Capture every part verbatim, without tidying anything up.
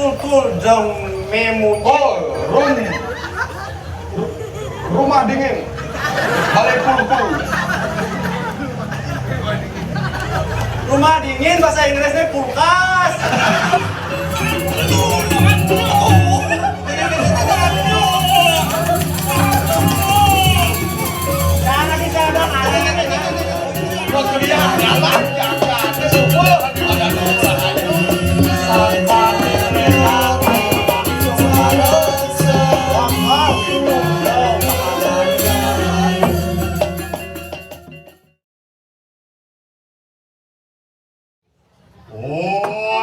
Kulkul dong memu. Oh, rum, rumah dingin. Balai kulkul. Rumah dingin bahasa Inggrisnya kulkas.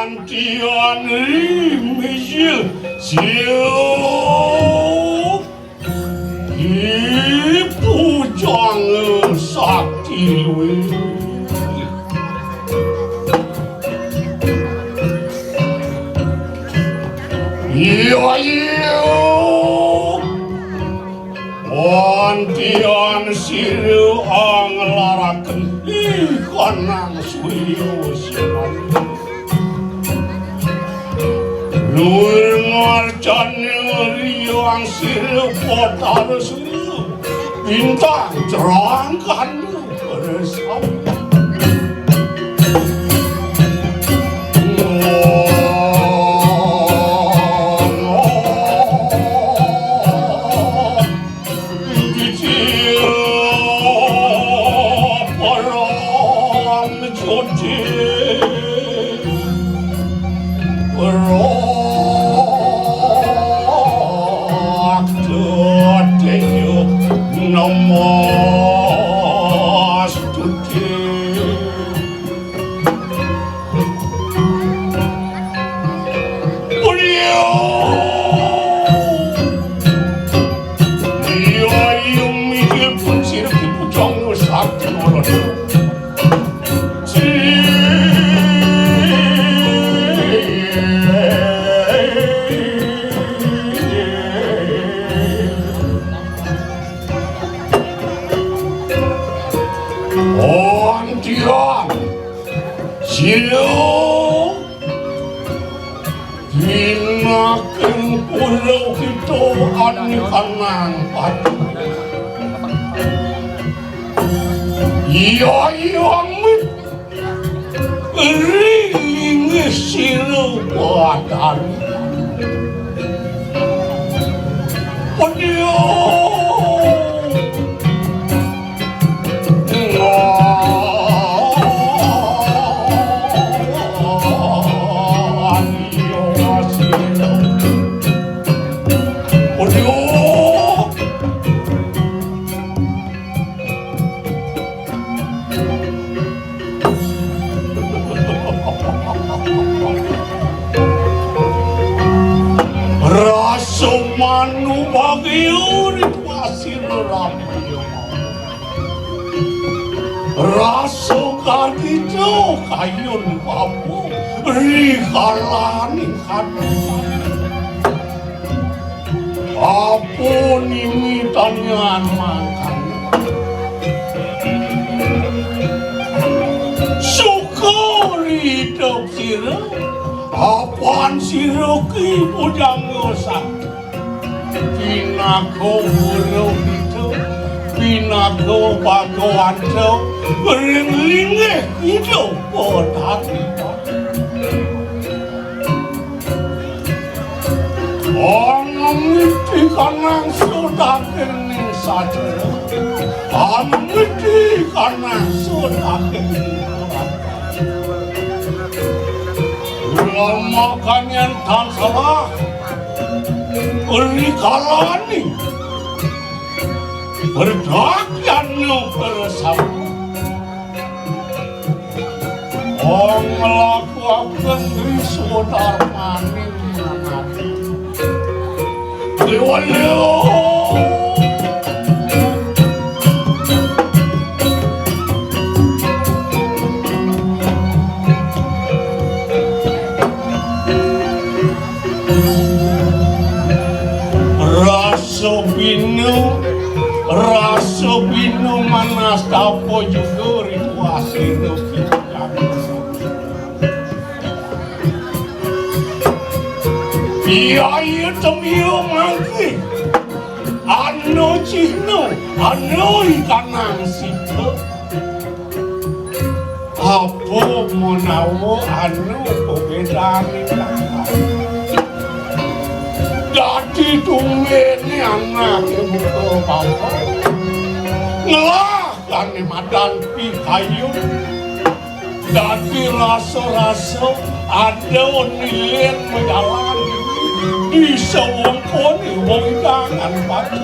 Antian ri mijil siu dipujang sakti luwih. Iya, iya. Antian sira anglaraken ikanang surya siman. Luwir marcana riang sira Batara Surya. Bintang cerangkan bersau. Namaste. Iya, iya, mikir pun sirep dipujang sakti malah. Antian. Sira pinaking pulau kita anikanang pati. Iya, iya, amit. Ring sira Batari. Pedya. Rasa manu bagi urip asir rapi. Rasa kadita kayun papu rikalaning kadita. Apa nimitannya makan? Syukur hidup sira, apan sira ki bujang dosa. Pinaka guru kita, pinaka bhagawanta, ring linggih hidup petani. Anamiti kanang sodakening sadera. Anamiti kanang sodakening sadera. Ulama kanyan tan salah. Uli kalani. Berdakyanu bersama. Ong nglakuaken Sri Sudarmaning manati. Dewa Lewa. Rasa bina, rasa bina manastapa juga rituasena. Iya, iya, temiya mangke. Ana cihna, ana ikanang sida. Apa menawa ana pabedane? Dadi tumbene anake buka papa. Ngelah kane madan pikayun. Dadi rasa-rasa ada nilen majalan di sewengkone wewidangan batu.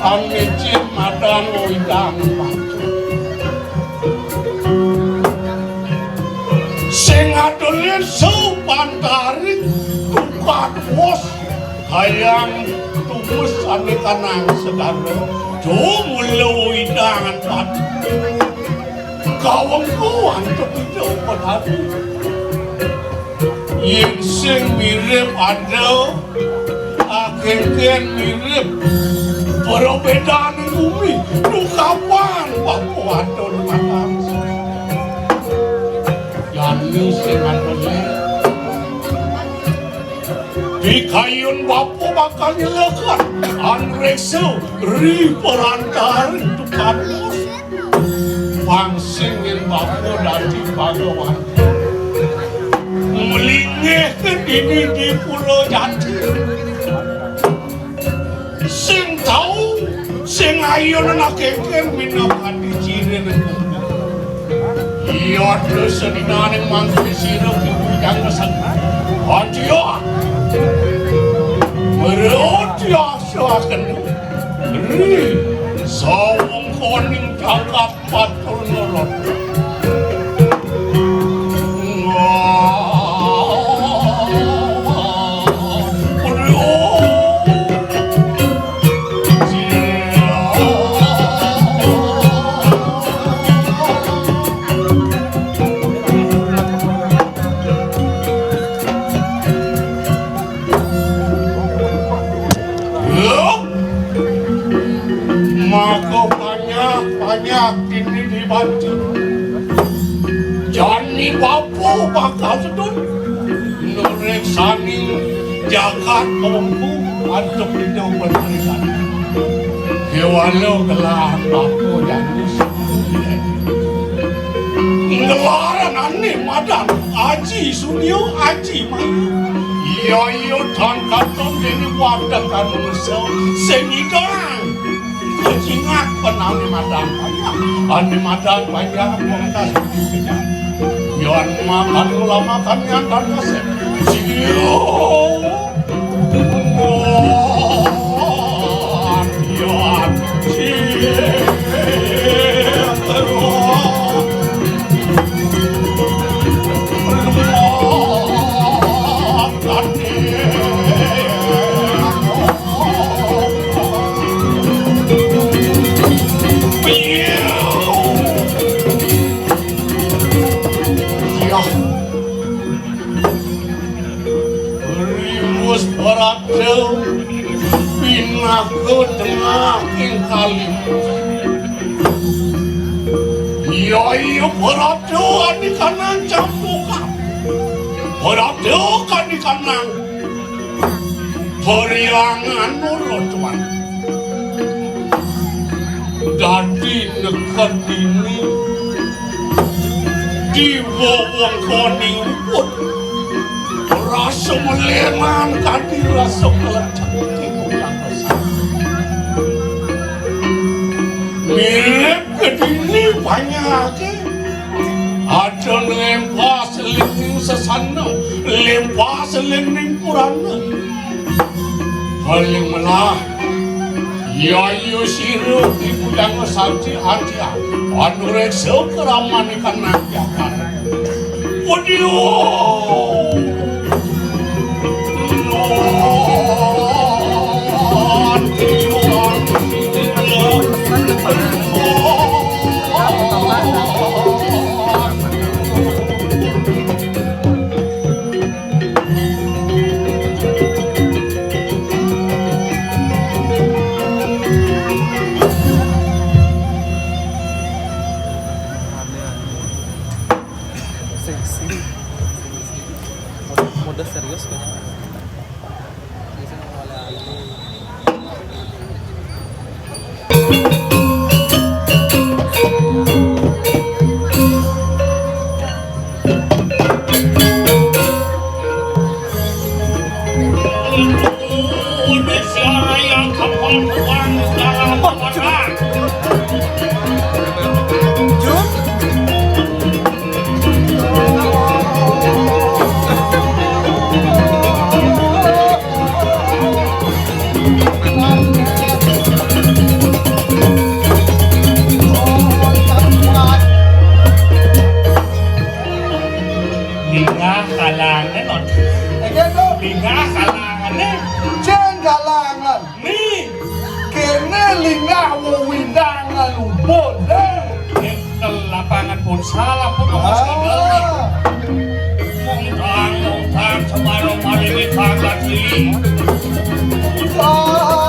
Ane cin madan wewidangan batu. Sing adonin supantaring tukad wos hayang tumes ane kanang segara. Jumula wewidangan batu. Kawengku antuk ida upadadi. Yen sing mirip ada, akeh-keh mirip. Perbedaan bumi, dukapan bapa wadon matang. Yani sing ada. Di kayun bapa bakal nyelekan, anreksa ri perantar tukad wos. Pang sing yen bapa dadi bagawan. Melinggih ke dini di Pulo Jati. Sing tau, sing ayu nang kengken minangka dicirin. Iya, terus sedinaning mangke sira ki bujang kesang. Antia. Merut ya suaken. Ri, sawung koning jagat Patur nurut. Maka panyak-panyak dini dibantu. Jani bapa bakal sedun. Nureksani jagat kawengku antuk dina panarikan. Kewala gelah bapa jani. Ngelaran ane madan Aji Sunio, Aji Mayu. Iya, iya, tan katon dene wadah kanu ngesel. Sing idang. Kejingat penane madan panjang. Ane madan panjang, mongkas budi kenyang. Yan makan ulama kamian dan kasep. Sio. Rimus Bharata pinaka tengah ing kalim. Iya, iya, Bharata kanikanang campukan. Bharata kanikanang Pariangan ora tuan. Dadi neked dini di wewengkoning rukun. Rasa meleman kadi rasa kelecek di pulang rasa. Mirip kedini panyake. Ada lempas ling sesana, lempas ling purana. Paling melah, yayu sira di budang santi antia, panureksa keramanikan nang jagat. Waduh. Mode serius kayaknya. Linggah kalangan, Ot. Linggah kalangan, eh. Cén kalangan. Ni. Kéné linggah wewidangan ubud, eh. Nyekel lapangan futsal, apa nama sih? Ah. Mongkang, mongkang, separuh kali ditanggapi. Ah.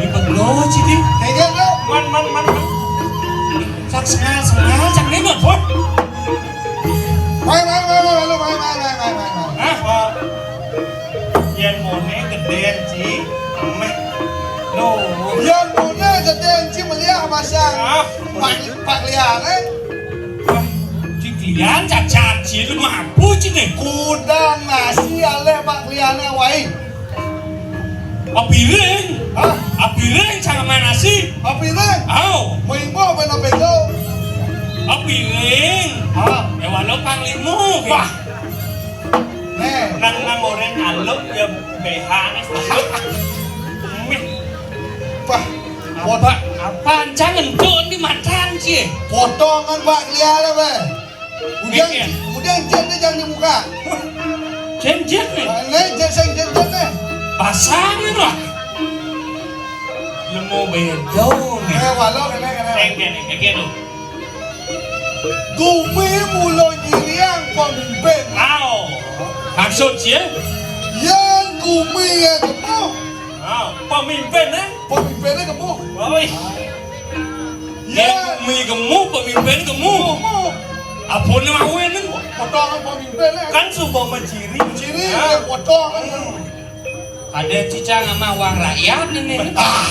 Ini bego sih, Di. Kayaknya lu. Man, man, man, man. Sak sengal, sengal, sak nengot, boy. Mai, mai, mai, mai, mai, mai, mai, mai, mai, mai. Hah? Yén moné gedén, Ci. Améh. Loh. Yén moné gedén, Ci, meliak masang. Ah. Pak, Pak Lian, eh? Wah, Ci Lian cacat, Ci, lu mabuk, Ci, nih. Kudan nasi alé Pak Lian waé. Apiring. Hah? Apiring sama nasi. Apiring? Au. Maimbah bana bego. Apiring. Hah? Éh, walau panglima. Wah. Nih. Nang, nang orang ngaluk ya B H né. Mih. Wah. Apa? Apaan? Jangan tuh di matan sih. Potongan Pak Lian apa? Kemudian, kemudian jén né jangan dibuka. Jén, jén né. Né jén, sing jén, jén né. Pasang itu lah. Lemu bedo né. Eh, walau kéné, kéné. Kéné, kéné, kéné tuh. Gumi mula nyiriang pemimpin. Au. Maksud sih? Yén gumi ya gemuk. Au, pemimpin, eh? Pemimpinné gemuk. Woi. Yén gumi gemuk, pemimpin gemuk. Gemuk. Apané mawé né? Potongan pemimpin, eh. Kan suba menciri. Menciri, ya, potongan. Ada cicang sama uang rakyat ini. Ah,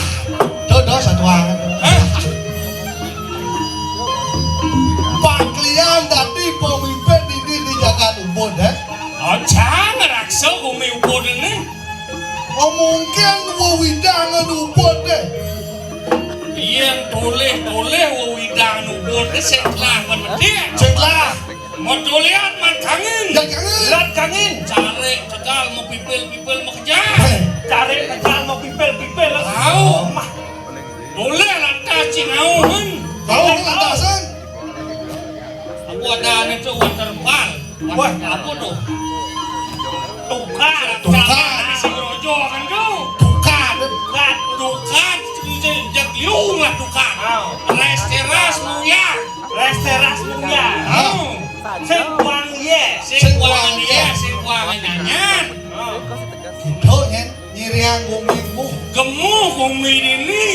tuh, tuh, satu orang. Hah? Pak Lian tadi pemimpin ini di Jagat Ubud, eh? Oh, jangan raksa gumi Ubud ini. Oh, mungkin wewidangan Ubud deh. Yén tolih-tolih wewidangan Ubud deh, sing telah menedik. Sing telah. Mau tolihan, mat kangin. Ya, kangin. Lat kangin. Carik tegal, mau pipil-pipil, mau kejar. Hei. Carik tegal, mau pipil-pipil. Au. Mah. Tolih lantas cing au, hen. Au, lantasan. Aku ada anu tuh, waterfall. Wah, apa tuh? Tukar, tukar. Tukar, si Rojo kan tuh. Tukar. Tukar, tukar. Jak liung lah tukar. Ah. Res teras muya. Res teras muya. Ah. Sing kuang ye. Sing kuang ye, sing kuang nyanyan. Ah. Gitu, Nyen. Nyiriang gumi gemuh. Gemuh gumi dini.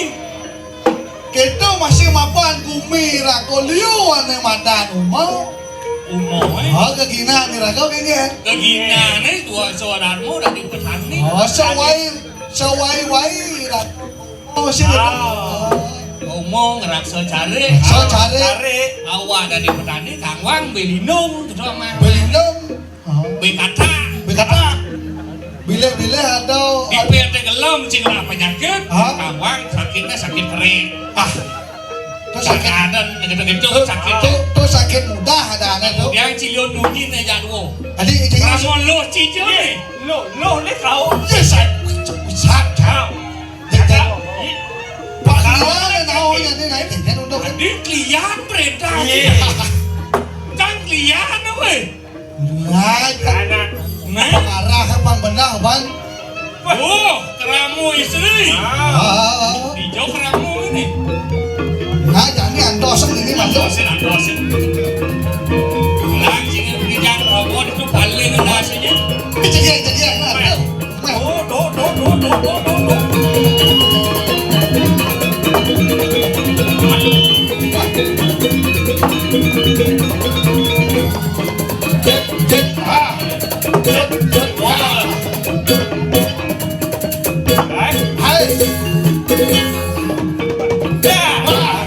Kéto masih mapan gumi raga liu ané madan uma. Uma, eh. Ha, geginan ni raga kéné. Geginan, eh, tua sadarma dadi petani. Ha, sawai, sawai-wai raga. Oh, sing. Ah. Uma ngraksa carik. Ngraksa carik. Awak dadi petani, kangwang belinung, gitu, Mas. Belinung. Oh. Bé katak. Bé katak. Bilih-bilih ada. Di P T gelem cing lah penyakit. Hah? Kawang sakitnya sakit kering. Ah. Itu sakit. Ada gitu-gitu sakit. Itu, itu sakit mudah ada ané itu. Yang cilion nunyi né jadwo. Tadi cilion. Ramon lo cilion. Lo, lo né kau. Yes, saya. Bisa. Pak Lian naon ini naik ini untuk. Tadi kalian perintah. Iya. Kan kalian apa? Nah, anak. Nah. Arah pang benar, Bang. Oh, Ramu istri. Ah. Hijau keramu ini. Nah, jangan antosen ini masuk. Antosen, antosen. Langsung ngejang robot itu paling rasanya. Cegian, cegian, nah, tuh. Nah. Tuh, tuh, tuh. Cek, cek, ah. Cek, cek, ah. Hai. Hai. Dah. Wah.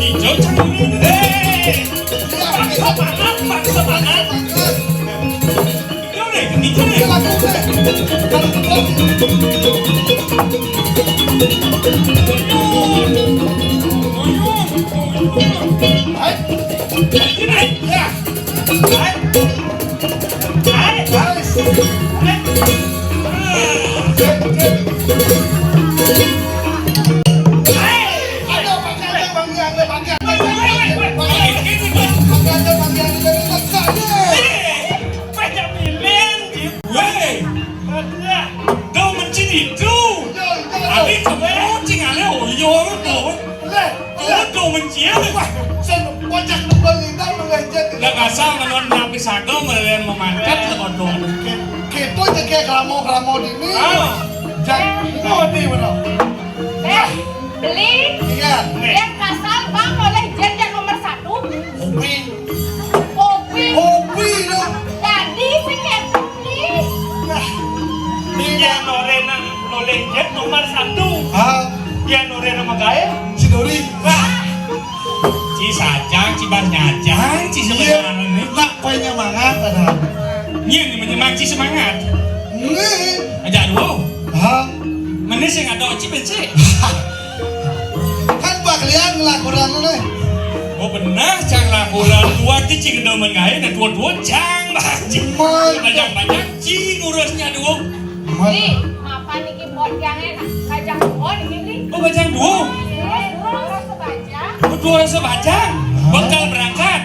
Hijau cermin. Hei. Iya, iya. Semangat, Pak, semangat. Hijau deh, hijau deh. Iya, langsung deh. Kalau gitu. Tuyul. Tuyul, tuyul. Hai. Hai. Ya. Weh, do mencin itu. Abi kemuncing ale oyo tuh. Leh, leh. Kodong mencium. Wah, sing bocah kembang indah mengejet. Lah kasar menon napi sago melian memangkat lah kodong. Kita jaga keramo-keramo dini. Ah. Jangan mau di mana. Eh, beli. Iya. Yang kasar bang oleh jen yang nomor satu. Kopi. Kopi. Kopi dong. Jadi sing kepo nih. Nah. Iya, nore nang noleh jen nomor satu. Ah. Iya, nore nama gae. Si Dori. Wah. Ci sajang, ci bas nyajang, ci sebenarnya. Nak penyemangat ada. Nyien menyemang ci semangat. Nih. Aja dulu. Hah? Mending sing ada oci becik. Kan Pak Lian lakuran nih. Oh benar, cang lakuran dua ci ci gendong mengain, dua-dua cang, bajang, bajang ci ngurusnya dua. Beli, mapan niki buat yang enak. Bajang dua niki, beli. Oh, bajang dua. Terus, terus sebajang. Oh, dua sebajang. Bekal berangkat.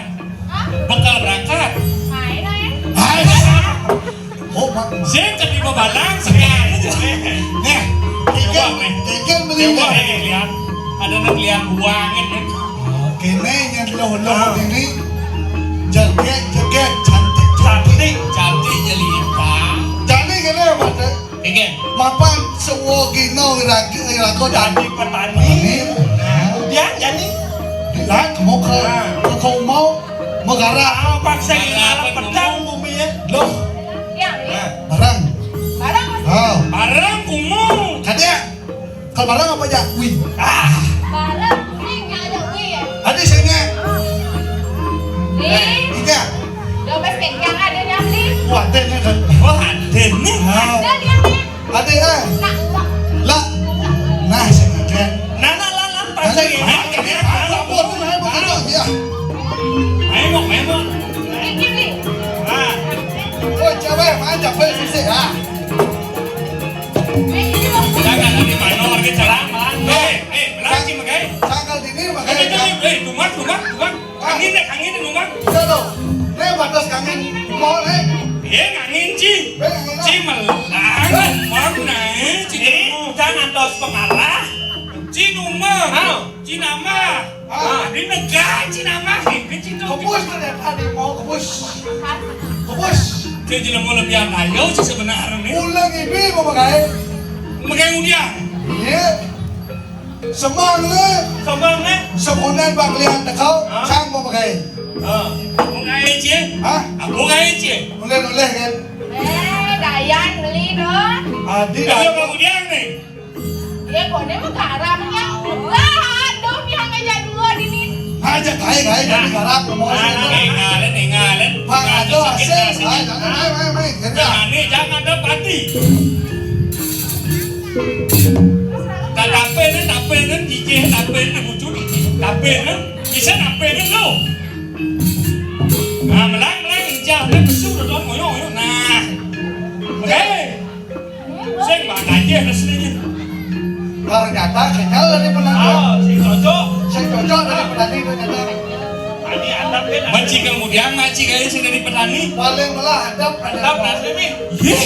Hah? Bekal berangkat. Main, eh? Hai. Oh, Mak. Saya tadi mau balang sekali. Nih, tiga, tiga beli. Ada nak lihat buangan, ya. Oke, nih, yang loh, loh ini. Joget, joget, cantik, cantik. Cantik, cantik jelita. Jadi gini ya, Mas, ya. Oke. Mapan sewo gino irago, irago dadi petani. Petani. Nah, dia jadi. Lah, kamu ke, ke kamu mau megara. Apa sih ngalah pedang bumi ya? Loh. Yang ini. Barang. Barang. Oh. Barang kumu. Kadek. Kalau barang apa aja? Wih. Ah. Barang kuning yang ada wih ya. Ada sini. Nih. Iya. Dompet yang ada yang beli. Wah, ada nih kan. Wah, ada nih. Ah. Ada dia nih. Ada ya. Nak. Lah. Nah, sini kan. Nah, nah, lah, lah, pas lagi. Nah, ini apa? Apa tuh? Nah, apa tuh? Ya. Ayo, mau, ayo, mau. Ini beli. Ah. Oh, cewek, mana cewek sih, ya? Jangan nanti manor ke jalan. Eh, eh, belakang, Magai. Tanggal ini, Magai. Eh, eh, eh, eh, tumat, tumat, tumat. Angin deh, angin deh, tumat. Iya, tuh. Nih, batas angin. Mau, nih. Iya, angin, Ci. Eh, angin, Ci, ah. Melang, tumat, nah, Ci. Eh, jangan tos pengalah. Ci, nomor. Hah? Ci nama. Ah. Di negara Ci nama. Kebus ternyata di mau kebus. Kebus. Dia jelema lebih ayo sih sebenarnya. Ulang ini mau pakai. Pakai udiang. Iya. Semang le. Semang le. Sebulan bang lihat tekau, ah. Sang mau pakai. Ah. Mau pakai Ci? Hah? Mau pakai Ci? Boleh, boleh kan? Eh, Dayan beli dong. Adi, kalau mau udiang nih. Iya, kone mah garam ya. Lah, aduh, pihak aja dua dini. Aja kae, kae, jadi garam, mau sih. Ingalin, ingalin. Bang, aduh, asik. Ayo, ayo, ayo, ayo, ayo. Jangan, jangan ada pati. Tak tape nih, tape nih, gigi tape nih, lucu nih. Tape nih, bisa tape nih lo. Nah, melang, melang, hijau, nih, besuk, udah, ngoyong, ngoyong. Nah. Oke. Sing mana aja aslinya. Ternyata kenyal dari petani. Oh, si cocok. Si cocok dari petani ternyata. Tadi ada kan. Maci kemudian maci kayak sing dari petani. Paling malah ada petani. Ada asli nih. Ih.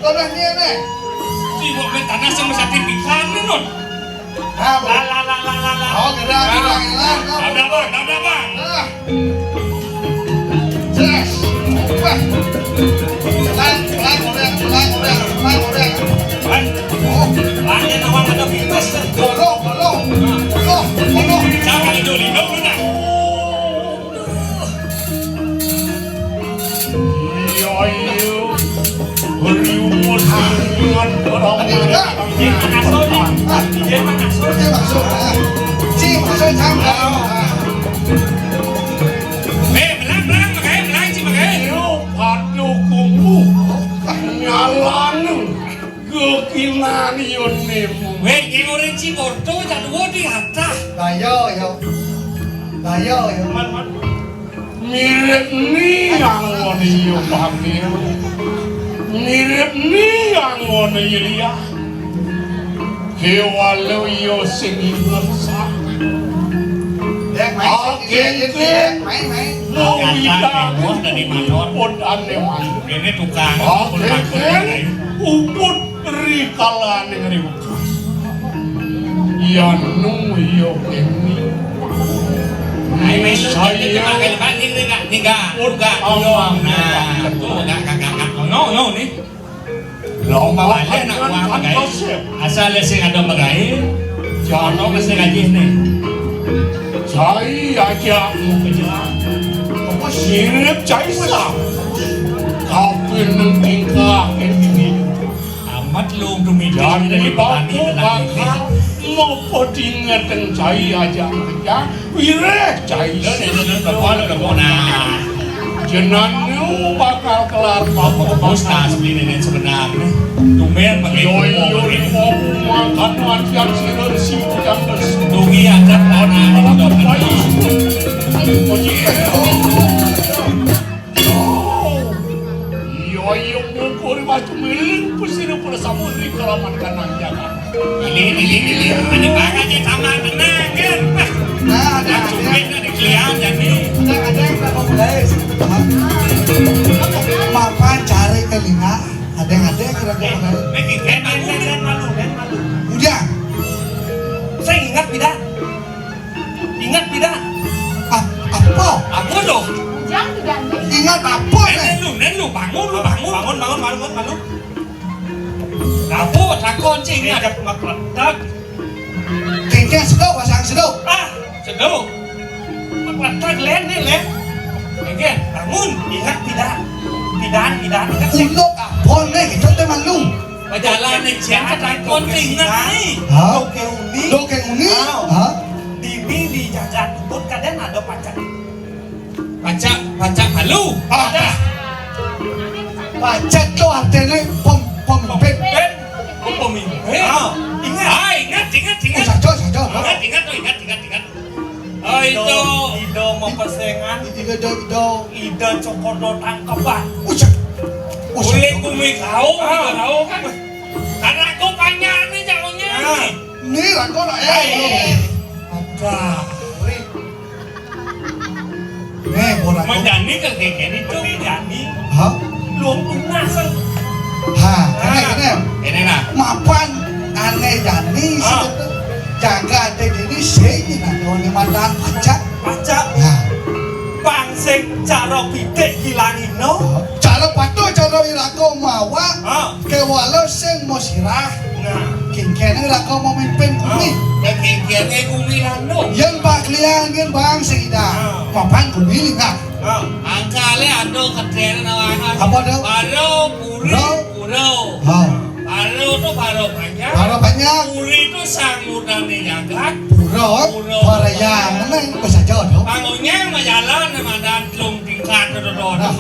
Tanah ni, nih. Sibuk main tanah sama sertifikat ni, Nun. Ah, la, la, la, la, la, la. Oh, gerak, gerak, gerak. Dah, dah, bang, dah, dah, bang. Ah. Yes. Wah. Pelan, pelan, pelan, pelan, pelan, pelan. Pelan. Oh. Pelan, dia nawang ada pintas. Golong, golong. Golong, golong. Jangan itu, lindung, Nun, ah. Iya, iya. Riwut dengan orang. Dia mah kasut, nih. Dia mah kasut. Dia maksud, ah. Si maksud sama. Eh, belang, belang, pakai, belang, si pakai. Yo, padu kumu. Nyalanu. Gekinan yo nemu. Weh, ngimurin si Borto, jadwo di atas. Lah, yo, yo. Lah, yo, yo. Man, man. Mirip ni anggon iya, Pak Mir. Mirip ni anggon iya. Kewalo iya sing inget sah. Dek, main, Agen dek, dek, main, main. Mau Kata idang heboh dari Manor. Uput ane Manor. Ini tukang Agen uput Manor, dek, ya. Uput rikalaning riwek. Yanu ya kene. Ayo, main lu, saya kita pakai lebat ni, ni enggak, ni enggak, enggak, awang. Nah, tuh, enggak, enggak, enggak, enggak. No, no, nih. Lomba balik anak kan uang, kan guys. Asal sing ada magaé, jono mesti gaji nih. Cai aja mau kejelas. Apa sirip cai sah? Kau pun tingkah ini. Amat lu demi jadi petani bakal mau dingeteng cai aja kerja. Wireh, cai. Lo nih, lo, lo, lo, lo, lo, nah. Jenengan bakal kelar apa? Bagus, nah, sebenarnya, sebenarnya. Tumben pakai yoi, yoi, ini. Mau makan wajan sira si ujang terus. Dugi aja, nah, nah, ini udah benar. Oji. Iya, iya, mungkur maju miling, pusir pura samuri kalaman kanang jaga. Ini, ini, ini, ini banget sih, sama tenang, kan? Nah, ada, ada. Cupit ada kelian, jadi. Ada, ada yang berapa belas? Mapan cari telinga, ada yang ada yang kira-kira. Eh, eh, eh, eh, eh, malu, eh, malu, eh, malu. Udah. Saya ingat tidak? Ingat tidak? Ap-, apa? Apa tuh? Ujang tidak nih. Ingat apa, eh, nih? Nen lu, nen lu, bangun lu, bangun. Bangun, bangun, bangun, bangun. Apa takon sih ingat? Ingat mak letak. Kengkeng sedok, pasang sedok. Ah, sedok. Mak letak, Len, nih, Len. Kengkeng, bangun. Ingat tidak? Tidak, tidak, ingat sih. Unduk apa, nih? Itu teh malu. Pajalan nih, siapa takon sih ingat nih? Hah? Doke uni. Doke uni? Hah? Hah? Dini di jagat Ubud kadang ada pacak. Pacak, pacak malu. Ah. Ada. Pacak tuh artinya pem-, pemimpin. Pemimpin. Oh, pemimpin. Ah. Ingat. Ah, ingat, ingat, ingat. Oh, saja, saja. Ingat, ingat tuh, ingat, ingat, ingat. Oh, itu. Ido, Ido mau pesengan. Ido, Ido, Ido. Ido cokodo tangkepan. Usah. Usah. Boleh bumi kau, ah, bumi kau kan. Karena aku panjang nih jauhnya. Ah. Nih. Nih, aku nak, eh. Eh. Ada. Nih, bola. Menjani ke kene itu. Menjani. Hah? Luang tunas. Ha, kene, kene. Ini nah. Mapan ane jani. Ah. Situ. Jaga ate dini sing nak ngone mandan pacak. Pacak. Nah. Pang sing cara pitik kilangino. Cara patuh, cara iraga mawa. Ah. Kewala sing mau sirah. Nah. Kengkene iraga mau mimpin gumi. Ah. Dan kengkene gumi lando. Yen bak liyan, yen bang sing idah. Ah. Mapan gumi lingah. Ah. Angkale ado ketren nawang. Apa tuh? Baro puri. Baro. Baro. Ah. Baro tuh baro panjang. Baro panjang. Puri tuh sang murni jagat. Pura. Pura. Parayang. Mana yang bisa jawab tuh? Bangunnya majalan sama dan tingkat dodon. Nah.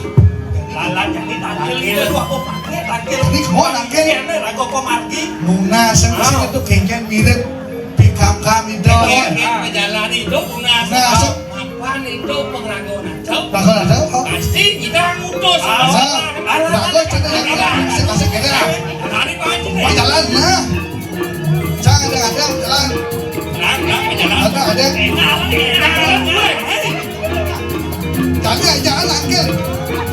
Lalat jadi tangkil ini tuh aku pakai tangkil. Ini semua tangkil. Ini raga pemargi. Nunas yang sini tuh kengkeng mirip pikam kami dong. Kengkeng menjalani itu nunas. Nah, se- Mapan itu pengrago nancep. Raga nancep, oh. Pasti kita ngutus. Ah, raga cerita yang kita kasih-kasih kita. Tadi Pak Haji nih. Majalan, nah. Jangan ada-ada, jalan. Jalan, jalan, jalan. Ada, ada. Enak, enak, enak. Jangan, jangan, Angkel.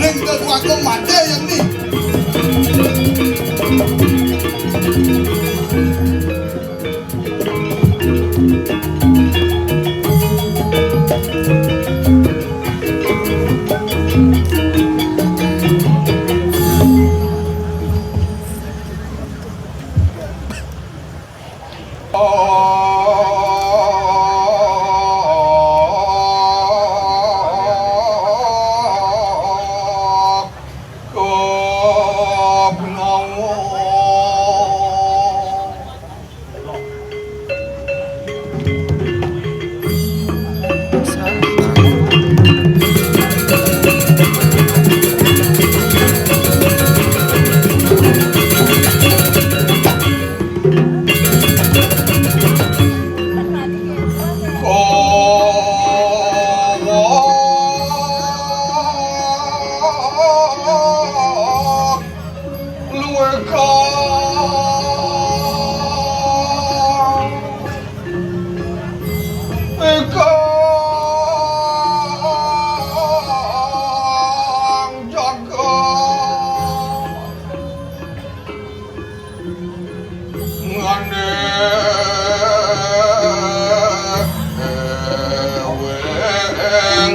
Ning kedua aku mati yang ni. Kang, kang jagat ngene weng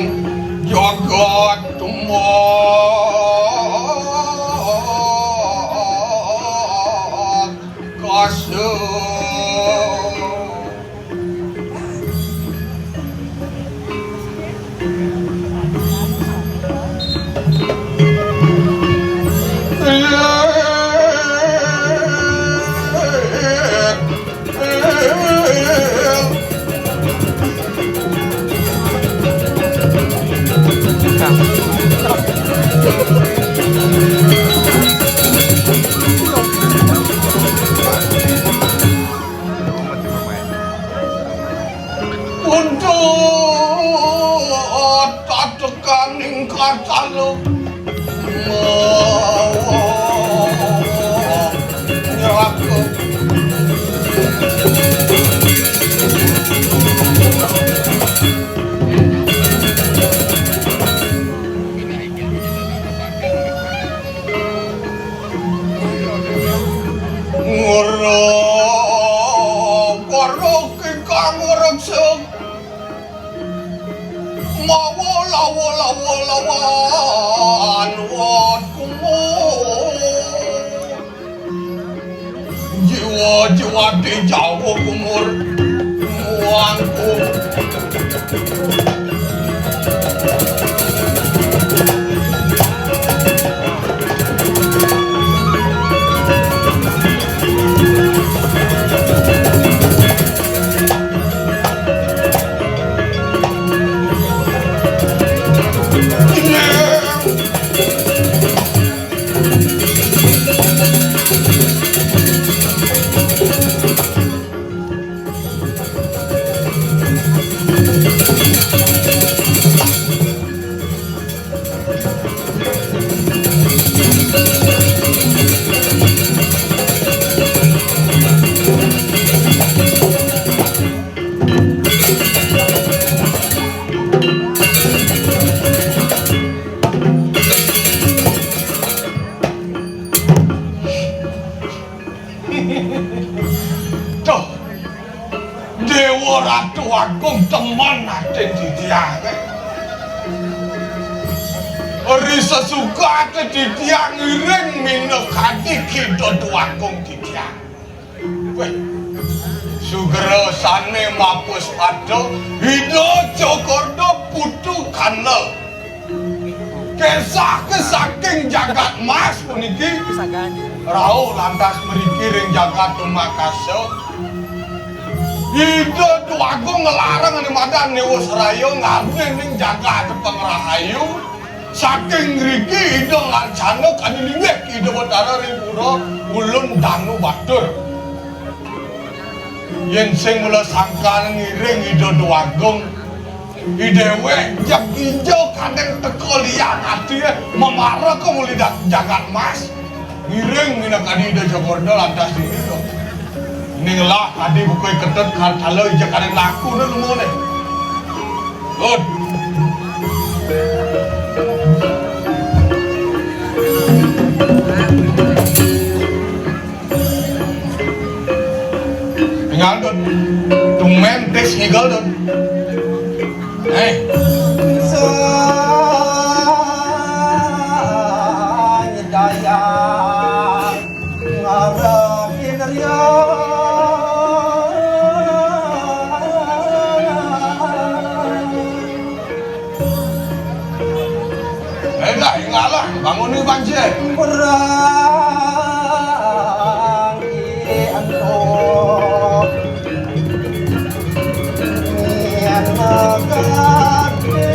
jagat tumah kasih. Untuk tatekaning katalu mawa nyeraku. Ngorok, ngorok ingkang ngreksek. Mawa lawa, lawa, lawan wot kumur. Jiwa, jiwa di Jawa kumur. Muangku. Duh, Dewa Ratu Agung temen ati titiang. Ri sesugate titiang ngiring minakadi Ida Dewa Agung titiang. Weh, sugra sane mapus pada Ida Jogorda putu kandel. Kesah ke saking jagat mas puniki rauh lantas mriki ring jagat Tumakasa. Ida Dewagung nglarang ane madan Niwus Raya ngarune ning jagat Pangrahayu. Saking ngriki Ida ngarcana kadi linggih Ida Betara ring pura Ulun Danu Batur. Yen sing mula sangkan ngiring Ida Dewagung, I dewek jeg ijo kadang teka liang ati, eh, mamara ka muli dak-, jagat mas. Ngiring minakadi Ida Jogorda lantas dini to. Ning lah kadi buka ketut kaltala ija kadang laku ne lemone. Good. Tinggal, Dun. Tumben tis ngigel, Dun. Eh. Sanyidaya ngarepin ria. Endah, inggalah, banguni banjir. Berang ento. Yen mekati.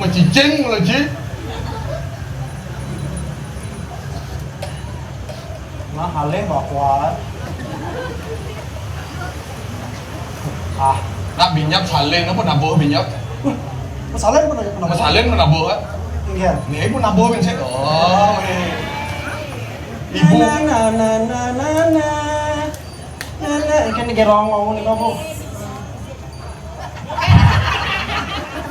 Mà chỉ chính là chứ. Nó hào lếm bỏ qua. À. Nak binyap salin apa nabuh binyap? Wah, salin pun ada pernah. Salin pun nabuh, kan? Iya. Nih, pun nabuh binyap. Oh, eh. Ibu. Na, na, na, na, na, na. Na, na, kan gerong ngomong nih, kamu.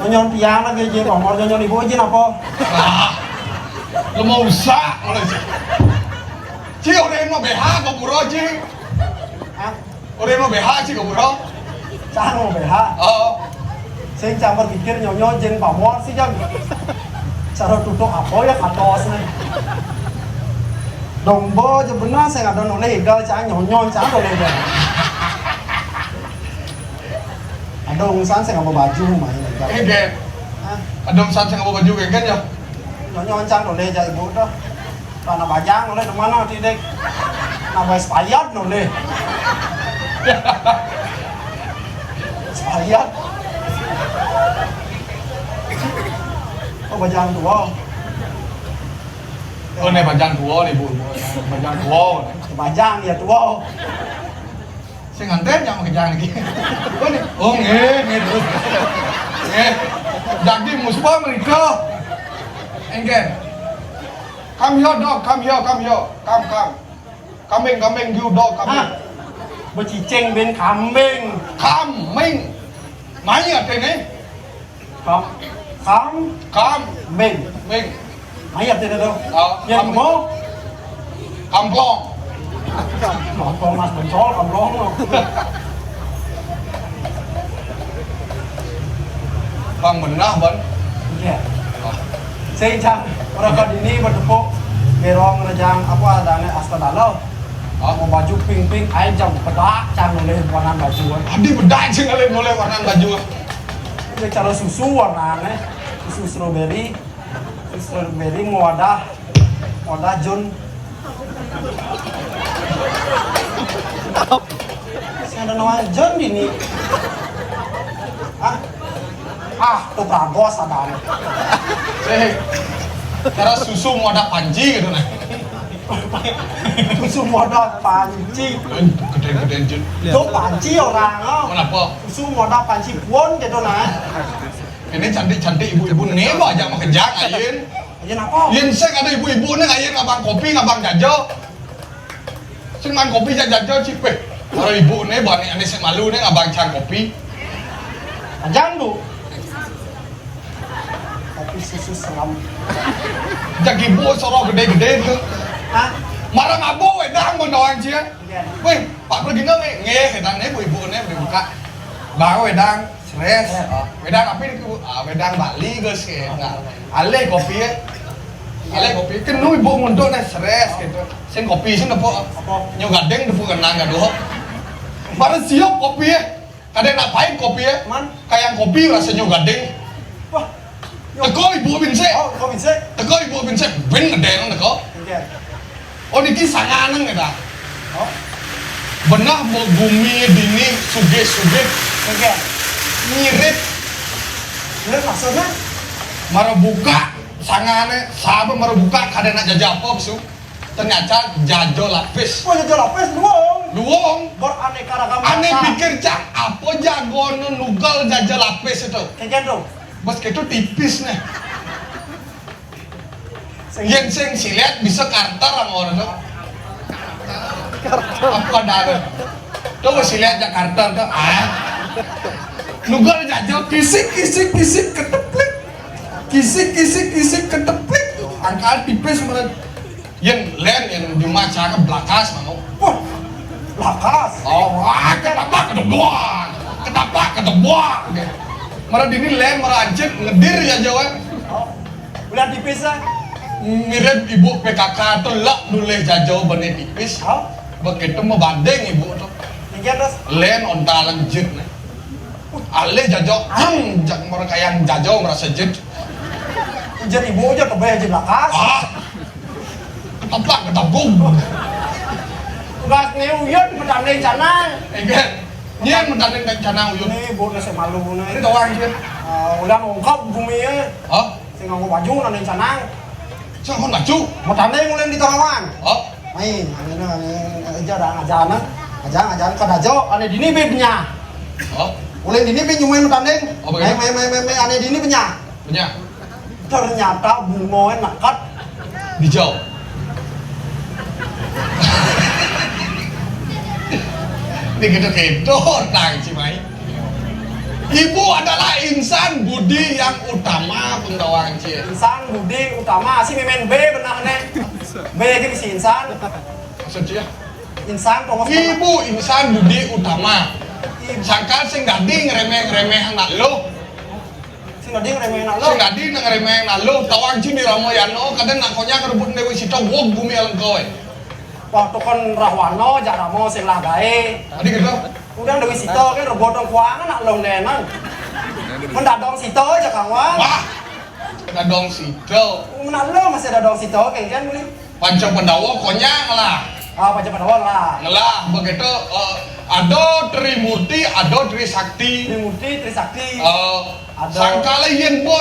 Nyon tiang lagi, jin pamor, nyon ibu, jin apa? Ah, lu mau usah, kalau sih. Ci, orang mau B H, kau murah, Ci. Hah? Orang mau B H, Ci, kau murah. Cang mau B H. Oh. Sing cang berpikir nyonyo jin pamor sih, jang. Cara tutup apa ya katos nih. Dombo je benar, saya nggak ada noleh, gal cang nyonyo, cang noleh, gal. Ada urusan saya nggak mau baju, main, gal. Eh, Gen. Hah? Ada urusan saya nggak mau baju, Gen, Gen, ya? Nyonyo, cang noleh, jai ibu dah. Lah, nak bajang noleh di mana, Tidek? Nak bayar sepayat noleh. Sepayat. Oh, bajang tua. Oh, nih bajang tua nih, Bu. Bajang tua. Bajang ya tua. Sing nganten yang mau kejang lagi. Oh, nih. Oh, nggih, nggih, terus. Nggih. Jadi, muspa mereka. Engken. Come here, dog. Come here, come here. Come, come. Kambing, kambing, you dog, kambing. Hah? Becicing bin kambing. Kambing. Mai artinya? Kam, kam, Kam. Bing. Bing. Mai artinya tuh. Oh, ya, kambing. Mau? Kamplong. Kamplong, Mas Bencol, kamplong. Bang benah, Bang. Iya. Sing cang, orang kat ini bertepuk, berong rejang, apa, ada nih, asta dalam. Hah? Mau baju pink-pink, ayo jang bedak, cang noleh warna baju. Adi bedak, cang noleh, noleh warna baju. Ini cara susu warnanya, susu strawberry, susu strawberry mau ada, mau ada Jun. Sing ada nama John di ni. Hah? Ah, tuh Pragos ada. Eh, cara susu mau ada panci gitu, nah. Susu mau ada panci. Eh, gede-gedean, Jun. Tuh panci orang, oh. Kenapa? Susu mau ada panci pun gitu, nah. Ini cantik-cantik ibu-ibu nih, aja mau kejang, ayin. Ayin apa? Yin sing ada ibu-ibu nih, ayin ngabang kopi, ngabang jajo. Sing man kopi jak jajo, cipeh. Kalau ibu nih, bani ane sing malu nih, ngabang cang kopi. Ajang, Bu. Kopi susu selam. Jak ibu soro gede-gede tuh. Hah? Marang abu, wedang, mau doang, cie. Iya. Weh, Pak pergi nggak, weh? Nggih, kita nih, ibu-ibu nih, buka. Bang, wedang. Stres. Wedang apa itu? Ah, wedang Bali, Gus, ya. Nah, alih kopi ya. Alih kopi. Kenu ibu nguntuk nih, stres gitu. Sing kopi, sing apa? Apa? Nyu gading, depu kenang, gaduh. Baru siap kopi ya. Kadang nak pahit kopi ya. Man? Kayak kopi rasanya gading. Wah. Teko ibu bin sik. Oh, teko bin sik. Teko ibu bin sik. Bin ngedeng teko. Oke. Oh, niki sanganeng ya, ta? Oh. Benah mau bumi dini sugih-sugih. Oke. Mirip. Mirip maksudnya? Mara buka sangane, sahabat mara buka kada nak jaja apa, Su? Ternyata jaja lapis. Wah, jaja lapis, luang. Luang. Beraneka ragam. Ane rasa. Pikir, cak, apa jagoan nugal jaja lapis itu? Kayak gitu. Bos, itu tipis nih. Yen sing silet bisa Carter ang orang tuh. Apa ada? Tuh silet Jakarta tuh. Ah. Nugal jajo kisik kisik kisik keteplik. Kisik kisik kisik keteplik. Angka tipis menurut. Yen len yen di rumah cara belakas mau. Wah, lakas. Oh, wah, kenapa kedebuan? Kenapa kedebuan? Mara dini len mara anjir ngedir ya jawa. Oh. Udah tipis, ah. Mirip ibu P K K tuh lak nulih jajau bane tipis. Hah? Begitu mebanding ibu tuh. Len ontalan jit nih. Alih jajau, ang, jak mereka yang jajau merasa jit. Jit ibu aja tebel jit lakas. Ah. Keteplak, ketepung. Gas nih uyut, petani canang. Enggak. Ini yang petani canang uyut. Ini ibu nasi malu nih. Ini doang jit. Ah, udah ngungkap bumi ya. Hah? Sing nganggo baju nang ning canang. Sing nganggo baju? Matane nguling di tengah wan. Oh. Mai, ane, ane, aja dah, aja ane. Aja, aja, kada jo, ane dini bibnya. Oh. Mulai dini pé nyumuin tanding. Oh, begitu. Main, main, main, main, main, ané dini punya. Punya. Ternyata bungoé nekat. Dijauh. Ini gitu-gitu, tang, Cimai. Ibu adalah insan budi yang utama, penggawa Cimai. Insan budi utama, si mémén B benar né. B lagi si insan. Maksudnya? Insan, tongos. Ibu insan budi utama. Ibu. Sangkan sing dadi ngereméh-ngereméh anak lo. Sing dadi ngereméh anak lo. Sing dadi ngereméh anak lo. Tawang cing di Ramayana, kadang nak konya ngerebut Déwi Sita, wong bumi alengkoy. Wah, tuh kan Rahwana, jak Rama sing lah gaé. Tadi gitu. Udah Déwi Sita kan rebut dong kuang anak lo nenan. Mendadong Sita aja kang wang. Wah, dadong Sita. Anak lo masih dadong Sita, kan, kan, beli. Panca Pandawa konyang lah. Ah, Panca Pandawa lah. Ngelah, begitu, eh, ada Trimurti, ada Trisakti. Trimurti, Trisakti. Eh, ada. Sangkala yén bo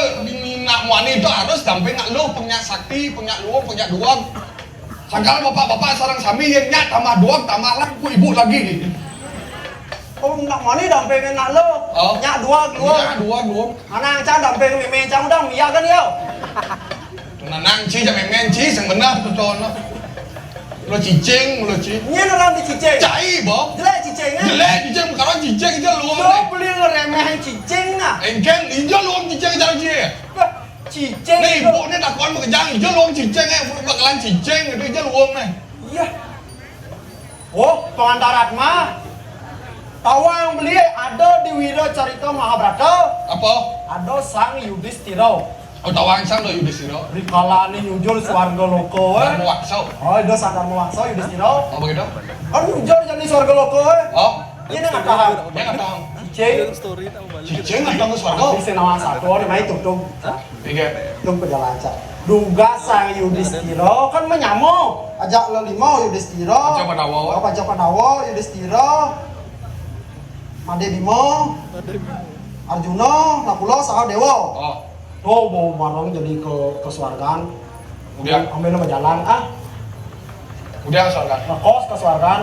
nak muani itu harus damping nak lo, penyak sakti, penyak luwung, penyak duwag. Sangkala bapak-bapak sareng sami yén nyak tambah duwag, tambah lah ku ibu lagi. Oh, nak muani damping nak lo. Oh. Nyak duwag, luwung. Nyak duwag, luwung. Anak cang damping mémé cang udah mia kan ya. Nanang ci, ja mémén ci, sing bener tuh, Ton. Lo cicing, lo ci. Nyén orang di cicing. Cai, bo. Jelek cicing, eh? Jelek cicing, sekarang cicing aja lo. Lo beli ngereméh cicing, nah. Engkén, ijo lo cicing, cara ci. Bah, cicing. Nih, ibu nih takon bekejang, ijo lo cicing, eh, bakalan cicing, itu ijo lo nih. Iya. Oh, pengantarat mah. Tawang beli ada di Wira Carita Mahabharata. Apa? Ada Sang Yudistira. Oh, tawang sang lo Yudistira. Rikala ni nyujur swarga loka, eh. Dharma Waksa. Oh, ada Sang Dharma Waksa, Yudistira. Oh, begitu? Kan nyujur jadi swarga loka, eh. Oh. Ini nggak tahan. Dia nggak tahan. Cicing. Cicing nggak tahan swarga. Bisa nawang satu, namanya tutup. Tiga. Tung pejalan cak. Dugas Sang Yudistira kan menyamo. Ajak lelima Yudistira. Ajak Pandawa. Apa ajak Pandawa, Yudistira. Madé Bima. Arjuna, Nakula, saha Déwa. Oh. Tuh, mau bareng jadi ke, ke swargan. Udah. Ambil nama jalan, ah. Udah, swargan. Ngekos ke swargan.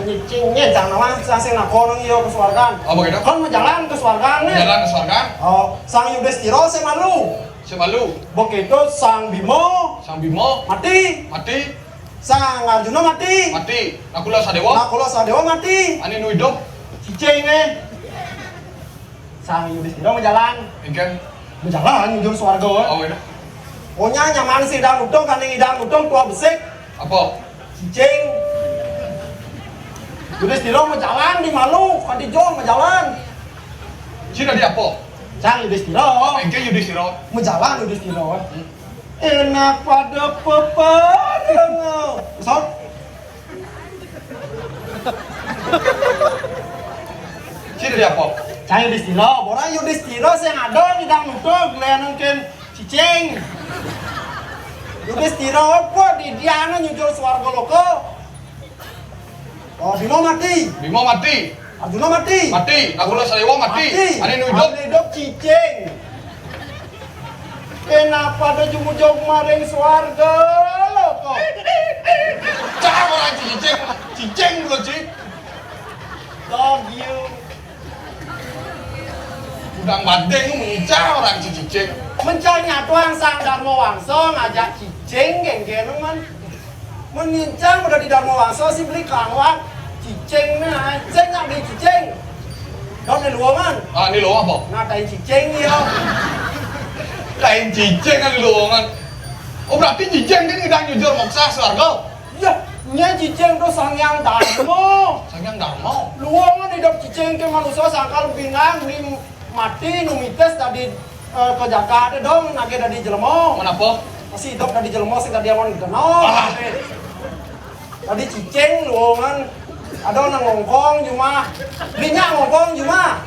Nyicing, nyén, cang nama, cang sing nakon, iya, ke swargan. Oh, begitu? Kan mau jalan ke swargan, nih. Jalan ke swargan. Oh, Sang Yudistira, sing malu. Sing malu. Begitu, Sang Bima. Sang Bima. Mati. Mati. Sang Arjuna mati. Mati. Nakula Sadéwa. Nakula Sadéwa mati. Ané nu idup. Cicing, eh. Sang Yudistira mau jalan. Engkén. Mau jalan, nyujur swarga, eh. Oh, iya. Pokoknya nyaman si idang utung, kan idang utung tua besik. Apa? Cicing. Yudistira mau jalan di malu, kan di jong mau jalan. Cina di apa? Sang Yudistira. Engkén Yudistira. Mau jalan Yudistira, eh. Enak pada pepadang. Sot. Cina di apa? Sang Yudistira, orang Yudistira sing ada di dang nutup, gelen mungkin cicing. Yudistira apa di diana nyujur swarga loka? Oh, Bima mati. Bima mati. Arjuna mati. Mati. Nakula Sadéwa mati. Mati. Ané nu idup. Ané idup cicing. Kenapa ada jumujug maring swarga loka? Cah orang cicing. Cicing dulu, Cik. Dog you. Udang badeng mengicah orang cicing. Mencari tuang Sang Dharma Wangsa ngajak cicing geng-geng man. Menincang udah di Dharma Wangsa sih beli kawat cicing nih, cicing nggak beli cicing. Dok di luangan. Ah, di luangan apa? Ngatain cicing ya. Tain cicing kan di luangan. Oh, berarti cicing kan udah nyujur moksa swarga. Iya, nya cicing tuh Sang Hyang Dharma. Sang Hyang Dharma. Luangan hidup cicing ke manusia sangkal binang di mati nu mitis tadi, eh, ke jagat dong nagih tadi jelema. Kenapa? Masih hidup tadi jelema sing tadi awan dikenal. Ah. Tadi cicing luangan. Ada nang ngongkong jumah. Belinya ngongkong jumah.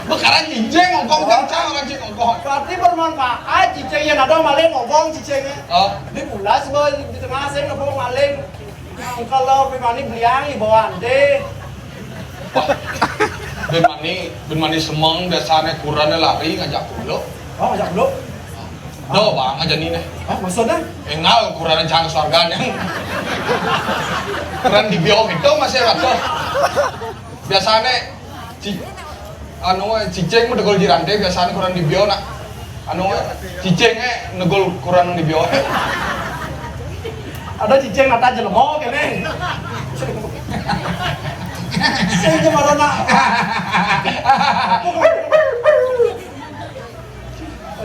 Bekaran cicing ngongkong kencang orang cicing ngongkong. Berarti bermanfaat cicing yang ada maling ngongkong cicingnya. Oh. Di pulas boy di tengah saya nggak maling. Kalau pribadi beliang di bawah deh. Wah, ben mani, ben mani semeng biasanya kurangnya lari ngajak pulo. Oh, ngajak pulo? Doh, bang, aja nih nih. Oh, maksudnya? Engal kurangnya jangan swarganya. Kurang di bio itu masih ada. Biasané ci-, anu, cicing mah negul jiranté, biasané kurang dibieu nak. Anu, cicingé negul kurang dibieu. Ada cicing nata jelema kéné. Sing jeung marana.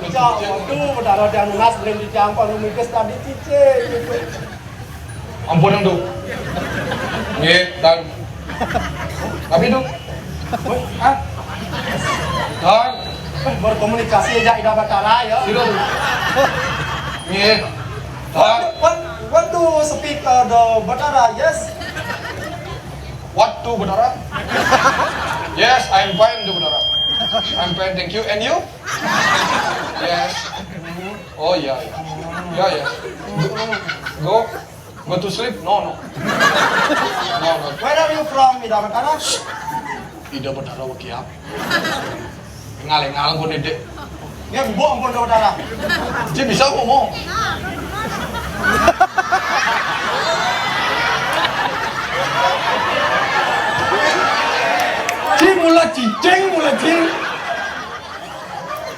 Cak, waduh, Betara Dang Nas belum dijangkau, lu mikir tadi cicing. Ampun, Dang, Dang. Nggih, Dang. Tapi, Dang. Hah? Dang. Eh, berkomunikasi aja Ida Betara ya. Sira, Dang. Nggih. Dang. What, what do speak, uh, the Betara? Yes. What to, Betara? Yes, I'm fine, to, Betara. I'm fine, thank you. And you? Yes. Oh, iya, iya. Iya, iya. Go, go, go to sleep? No, no. No, no. Where are you from, Ida Betara? Ida Betara wakiap. Ngalih-ngalih pun ide. Ya, mbok ampun, Ida Betara. Dia bisa ngomong. Ci mula cicing, mula cing.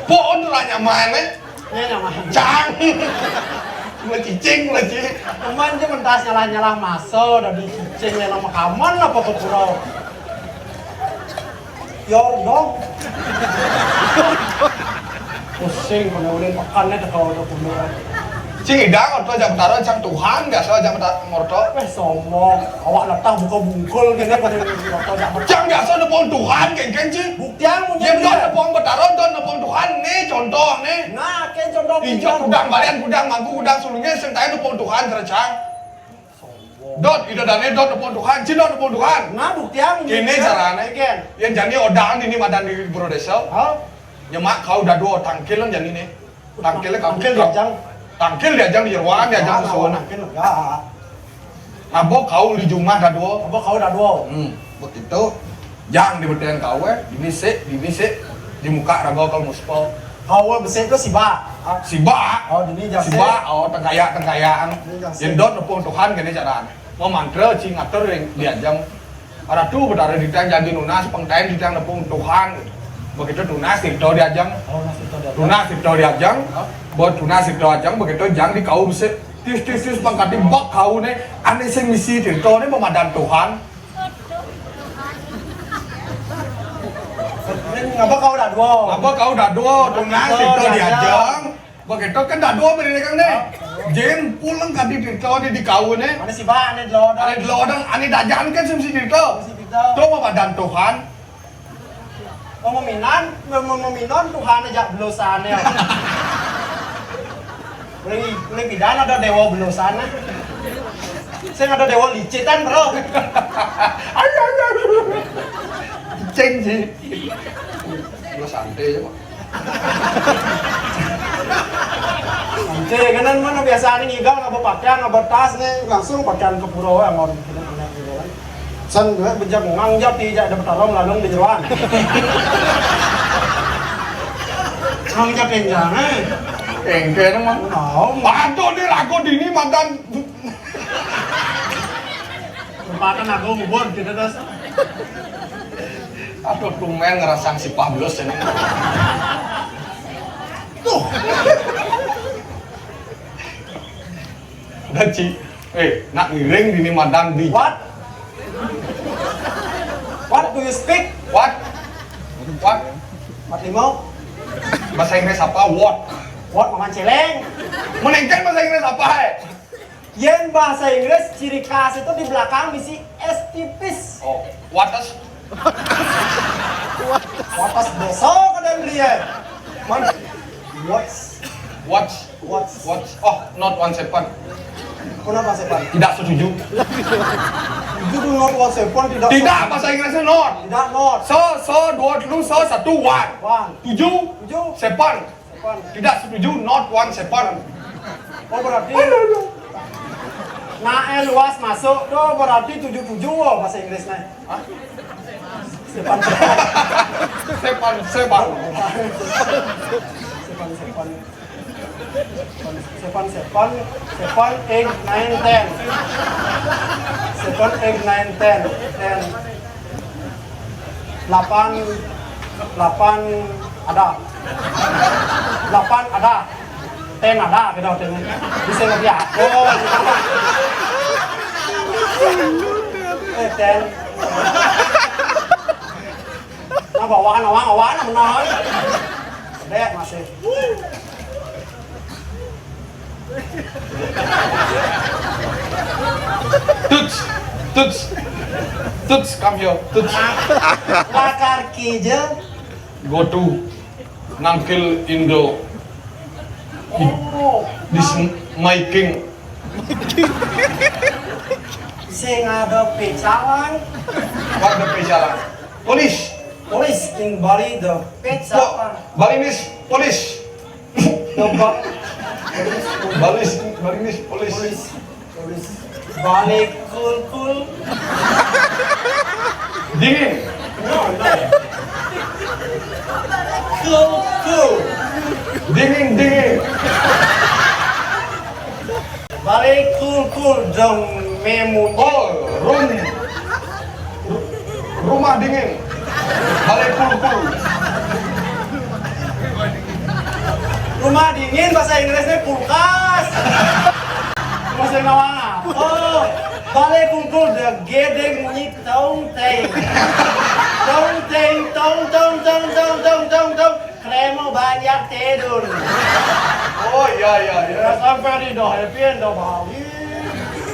Poon ranya mana? Iya, nyaman. Cang. Mula cicing, mula cing. Teman aja mentas nyalah-nyalah masa, dari cicing yang nama kaman apa ke pura. Yo, dong. Pusing, kena ulin pekan nih, kalau udah kuno. Cing Idang, orto jak Betara, cang Tuhan, biasa jak Betara, ngorto. Eh, sombong. Awak letah buka bungkul gini, pada orto jak Betara. Cang biasa nepung Tuhan, kéngkén, Cing. Buktian, mun Yén dot nepung Betara, dot nepung Tuhan, nih contoh, nih. Nah, kéné contoh. Ijo buktian. Kudang balian, kudang mangku, kudang sulungé, sing taén nepung Tuhan, terus, Cang. Dot, Ida Dané dot nepung Tuhan, Cing dot nepung Tuhan. Nah, buktian. Kéné carané. Kéné. Yén jani odang dini madan di Brodésa. Hah? Nyemak kau dadua tangkil jani né. Tangkilé kau. Tangkil diajang. Tangkil diajang di jeroan, diajang ke sono. Tangkil, ya. Ngaba kau di jumah dadua. Ngaba kau dadua. Hmm, begitu. Jang di betén kau, eh, dini sik, dini sik, di muka raga kau muspel. Kau besik tu sibak. Sibak. Oh, dini jang sik. Sibak, oh, tengkayak, tengkayakan. Dini jang sik. Yén dot nepung Tuhan kéné carané. Mau mantra, Cing, ngatur yang diajang. Ratu Betara ditang jadi nunas, pengtain ditang nepung Tuhan. Begitu tunas, tirta diajang. Oh, tunas tirta diajang. Tunas tirta diajang. Hah? Buat tunas tirta diajang, begitu jang di kau besik. Tis, tis, tis, pangkat di bak kau né, ané sing misi tirta né pamadan Tuhan. Ngaba kau dadua? Ngaba kau dadua? Tunas tirta diajang. Begitu kan dadua beri kang né. Jén pulang kadi tirta di, di kau né. Ané sibak, ané delodang. Ané delodang, ané dajan kan sing misi tirta. Misi tirta. Tu pamadan Tuhan. Mau maminan, mau maminan Tuhan aja belosané. Boleh, boleh pidan ada déwa belosané. Sing ada déwa licitan, bro. Ayo, ayo, ayo. Cing sih. Gua santai aja, Pak. Santai, kanan mana biasa nih ngigal, ngaba pakaian, ngaba tas nih, langsung pakaian ke pura, ya, mau. San, gue bejak ngang jat di jak ada Betara melalung di jeroan. Ngang jat enjang, eh. Engké nang mah. Tahu. Aduh, ini lagu dini mantan. Tempatan aku ngubur gitu terus. Aduh, tumén ngerasang sipah belus ini. Tuh. Udah, Ci. Eh, nak ngiring dini madan di. What? What do you speak? What? What? What limo? Bahasa Inggris apa? What? What makan celeng? Menengken bahasa Inggris apa, eh? Yén bahasa Inggris ciri khas itu di belakang misi S tipis. Oh, what is? Watas besok ada dia. Man, what's, what's, what's, what's, oh, not one seven. Kenapa seven? Tidak setuju. Itu tuh not one seven, tidak. Tidak, bahasa Inggrisnya not. Tidak not. So, so, dua dulu, so, satu, one. One. Tujuh, tujuh. Seven. Seven. Tidak setuju, not one seven. Oh, berarti. Aduh, aduh. Nah, eh, luas masuk tuh berarti tujuh tujuh, oh, bahasa Inggrisnya. Hah? Sepan, sepan. Sepan, sepan. Sepan, sepan. Sepan, sepan. Sepan, eight, nine, ten. Sepan, eight, nine, ten. Ten. Delapan, delapan ada. Delapan ada. Ten ada, kita ten. Bisa lebih aku. Eh, ten. Nah, bawaan, awang, awang, nah, benar. Dek, masih. Tuts, Tuts, Tuts, come here, Tuts. Lakar kija. Go to nangkil Indo. Oh, this my king. Sing ada pecalang. What the pecalang? Police. Police in Bali, the pecalang. Balinese police. Coba. Balis, Balinese police. Police. Police. Balik kulkul. Dingin. No, no. Kulkul. Dingin, dingin. Balik kulkul dong memu. Oh, room. Ru-, rumah dingin. Balai kulkul. Rumah dingin bahasa Inggrisnya kulkas. Bahasa Nawang. Oh, balai kulkul the gedeng munyi tong teng. Tong teng, tong, tong, tong, tong, tong, tong, tong. Kremo banyak tidur. Oh, iya, iya, iya. Sampai di doh happy and the Bali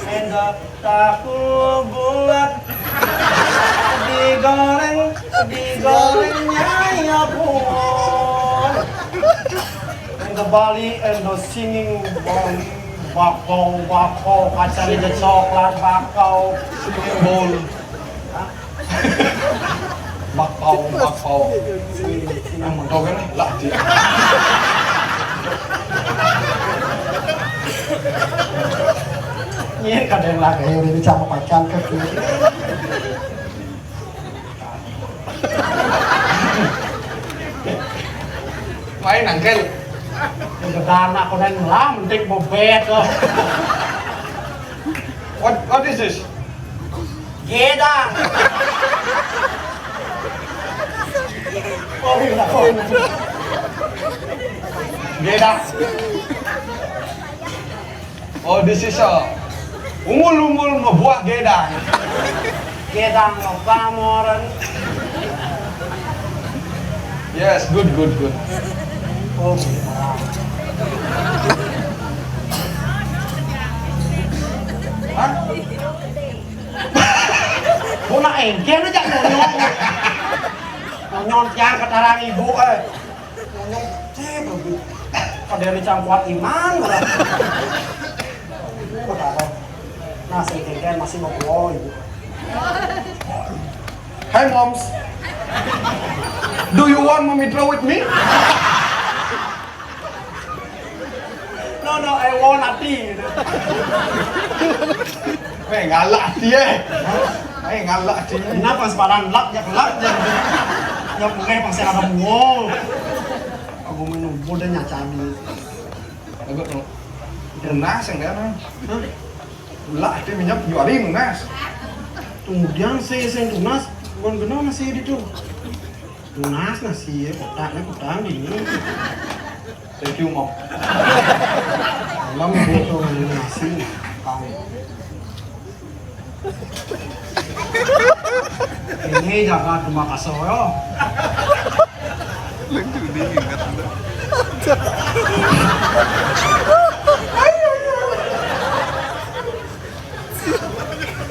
and the tahu bulat. Digoreng, digorengnya ya pun. And the Bali and the singing Bali. Bakau, bakau, kacang hijau coklat, bakau, singing bowl. Bakpao, bakpao. Yang mentok kan lah, Cik. Iya, kadang lah, kayak udah bisa memakan ke kiri. Main angkel. Gedang aku neng lah, mending bobet loh. What, what is this? Gedang. Oh, iya, oh, iya. Gedang. Oh, this is a umul-umul mabuah gedang. Gedang mapamoran. Yes, good, good, good. Oh, gedang. Hah? Kok nak engkel aja ngonyong. Ngonyong tiang ketarang ibu, eh. Ngonyong, cek, lebih. Pada ini cangkuat iman, udah. Udah, nah, sing engkel masih mau pulang, ibu. Hi, moms. Do you want mommy draw with me? No, no, I want ati gitu. Eh, ngalak ati, eh. Eh, ngalak ati. Kenapa sepalan lak, ya, lak, ya? Ya, mungkin pasti ada mual. Aku minum bodoh nyacani. Aku tuh. Tunas yang dia, nah. Hah? Lak ati minyak juari tunas. Kemudian saya, saya tunas, bukan kenal masih di tuh. Tunas nasi, kotaknya kutang ini. Thank you, Mom. Malam butuh nasi, kau. Ini jaga rumah kasar, yo.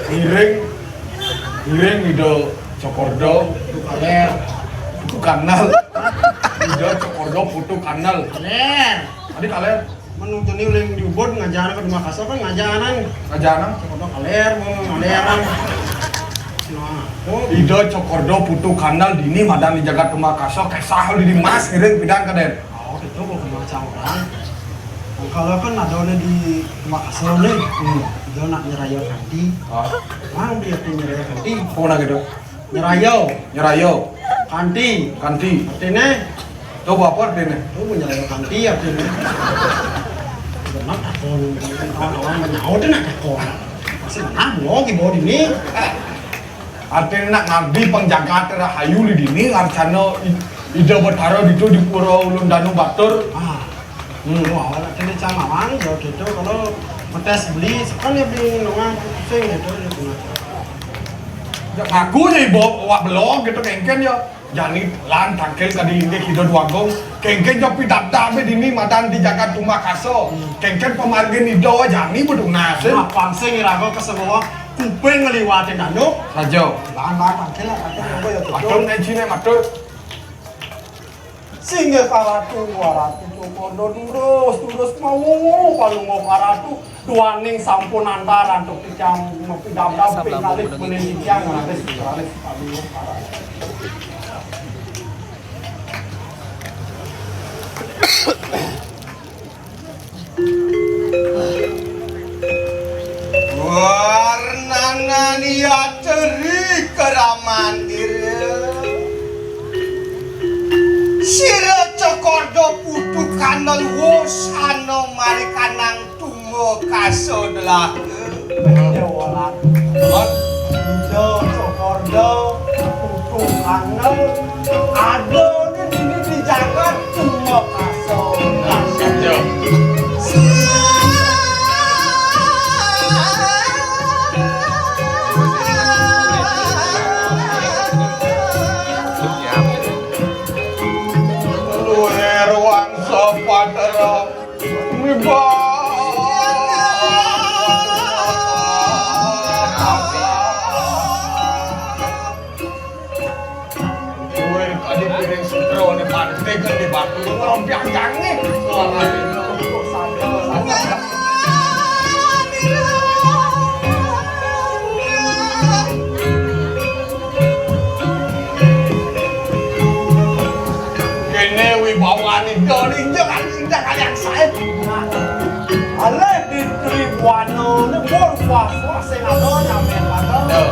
Ngiring, ngiring Ida Cokorda. Itu kaler. Itu kanal. Ida Cokorda putu kanal. Kaler. Tadi kaler. Menunjuni uling di Ubud ngajaran ke Makassar kan ngajaran. Ngajaran. Cokorda kaler, mau ngaleran. Nah, oh. Ida Cokorda putu kanal dini madan di jagat Makassar, kesah di Dimas, ngiring pidan ka den. Oh, itu kok kena orang. Kalau kan ada di Makassar nih, hmm, dia nak nyeraya kanti. Ah. Mang dia tuh nyeraya kanti. Apa nak gitu? Nyeraya. Nyeraya. Kanti. Kanti. Artinya? Coba apa artinya? Tuh nyeraya kanti artinya. Benar takon. Orang-orang menyaut nak takon. Masih mana? Mau gitu ini. Artiné nak ngabdi pang jagat rahayu di dini, ngarcana I-, Ida Betara ditu di Pura Ulun Danu Batur. Ah. Hmm. Wah, awak kena cang mamang, ya gitu. Kalau metes beli, sekarang dia beli nongah pusing gitu, gitu. Ya, aku aja ibu awak belok gitu, kengken ya. Jani lan tangkil ka dilinggih Ida Dwagung. Kengken ja pidabdabé dini madan di jagat tumbakasa. Hmm. Kengken pamargin Ida jani bedunas. Nah, pang sing iraga kesemua kuping ngliwatin anu. Saja. Lan, lan, tangkil lah, tangkil, apa ya, betul. Matur, Nek Cine, matur. Singgih karatu, waratu, cokondo, durus, durus, mau, palungo karatu. Duaning sampun antar antuk titiang mapidabdab ping kalih menawi titiang raris, raris pamilih parang. Warnanani ateri keramanira. Sira Cokorda putu kandel wosana marikanang Tumbakasa delaka. Dewa Ratu. Ida Cokorda putu kandel ada di dini di jagat Tumbakasa. Yo. Luhur wangsa Patera. Kowe tadi piring sutra ne pantai kan di batu, ngerompiang jange. Suara. Kene wibawane Ida, Ida kan indah kalian saya. Aleh di Tribuana ne bor puas-puas sing ada nyampe pada. Yo.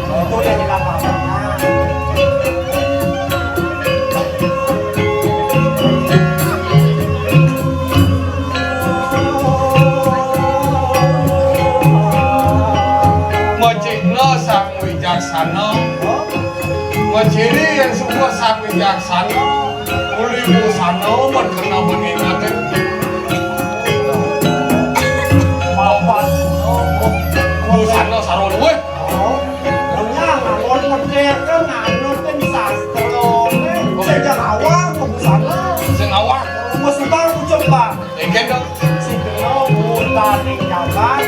Itu yang kita maksudnya. Macikna sang wijaksana. Maciri yang sungguh sang wijaksana. Uli busana man kena mengingat. Mapan. Busana sarwa luwih. Oh, nya ngangon medhek, nganut ing sastra. Sing awak busana. Sing awak. Wis utang ujung, Pak. Engken to. Sing kena mutani jagat.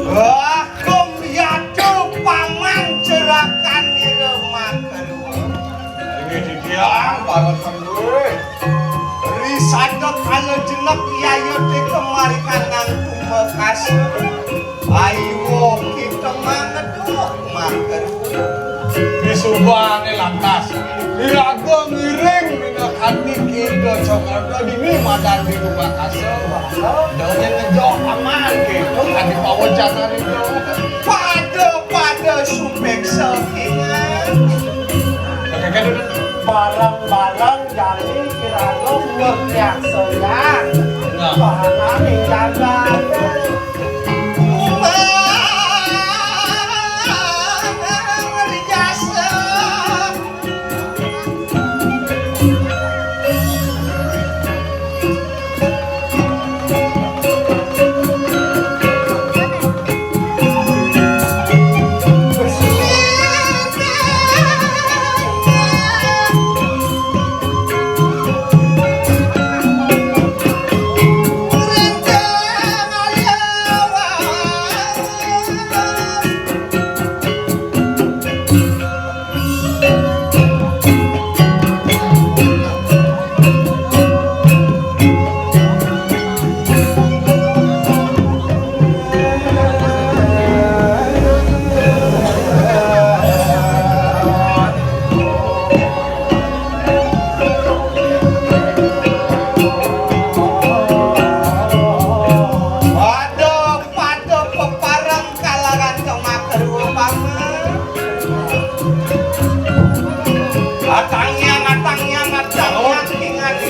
Wah, Gum yatu paman cerakan nira makerua. Inggih titiang para tendué. Risada kala jenek yaya té kemarikan nang tumekas. Ayo kita mangeduk makerua. Disubané lantas. Iraga ngiring minakadi Ida Cokorda dini madan di Tumbakasa. Dene ngejo aman gitu, adi pawecanan itu. Pada-pada supeksa kingan. Oke, oke, duduk. Bareng-bareng jani kiraga ngepiaksayang. Nah. Bahanan ing jagate. Umang rijasa.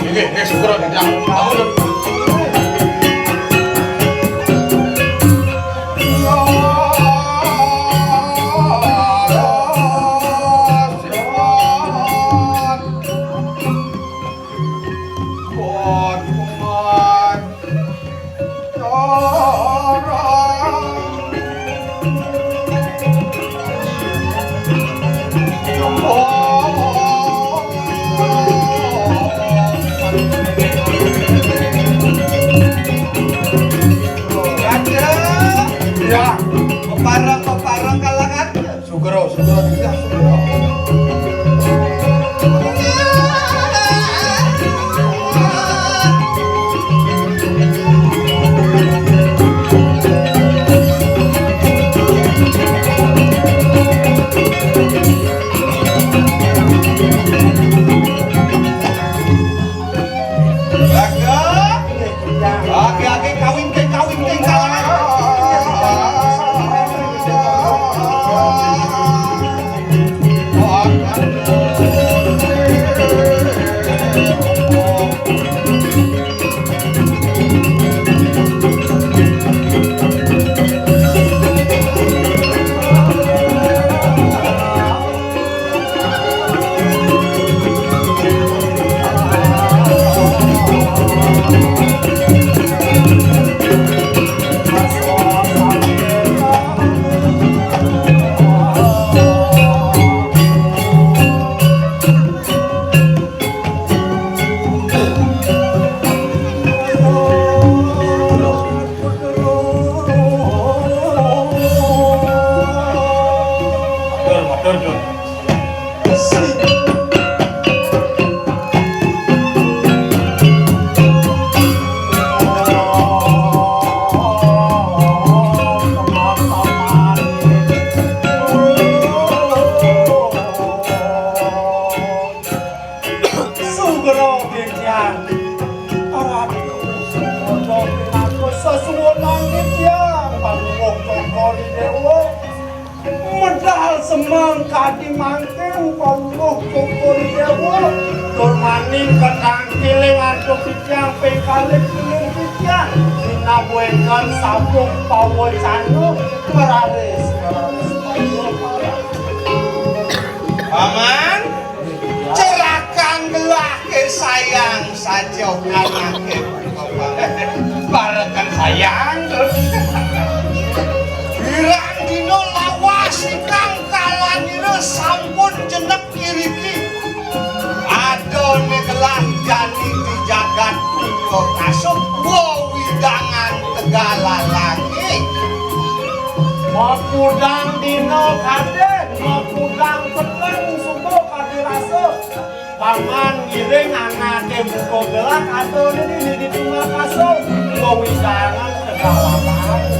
Nggih, nggih, syukur, Dinda. Bangun. Ya, pepareng-pepareng kalangan. Sugro, sugro, sugro. Oke, oke, kawin, kawin, kawin. Matur, matur, Dun. Sugro titiang. Ratu Sugro pinanggih sesuwunan titiang, Paduka Cokor Dewa. Medal semeng kadi mangkin, Paduka Cokor Dewa. Tur maning ketangkiling antuk titiang ping kalih kiling titiang. Sinabuhingken sampun pawacana, meraris, meraris. Paman, cerakan gelah ke sayang saja anake. Bareken sayang. Pirang dina lawas ingkang kalanira sampun jenek iriki. Adone gelah jani di jagat punika kasub wewidangan Tegalalangi. Mapudang dina kadin, mapudang peteng suba kadi rasa. Paman ngiring anake buka gelah, adone dini di tunggal kasub wewidangan Tegalalangi.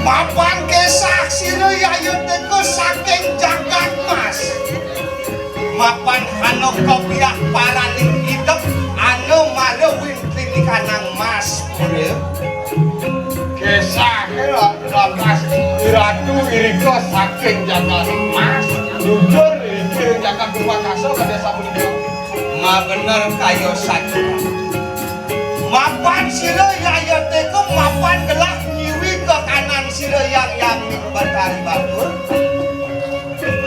Mapan kesah sira yaya teka saking jagat mas. Mapan hana kabiah paraning idep anu mara wintrining kanang mas pura. Kesah kira lantas iratu irika saking jagat mas. Jujur iriki jagat Dewakasa kaya sapunika. Mabener kaya saja. Mapan sira yaya teka mapan gelah nyiwi kekanan sira yang yang Batari Batur.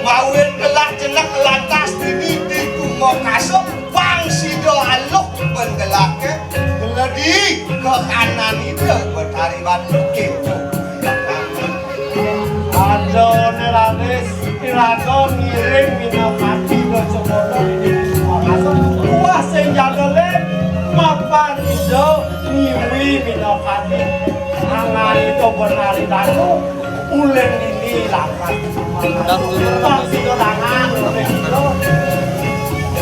Mawin gelah jenek lantas dini di tunggal kasub, pang sida aluh ben gelake, geledi kekanan ida Betari Batu. Adone raris iraga ngiring minakadi dosa kotor dini tunggal kasub. Wah, sing jaga len, mapan ida nyiwi minakadi. Angan ida Betari Batu. Uleng dini lakas. Bang sida tangan, uleng sida.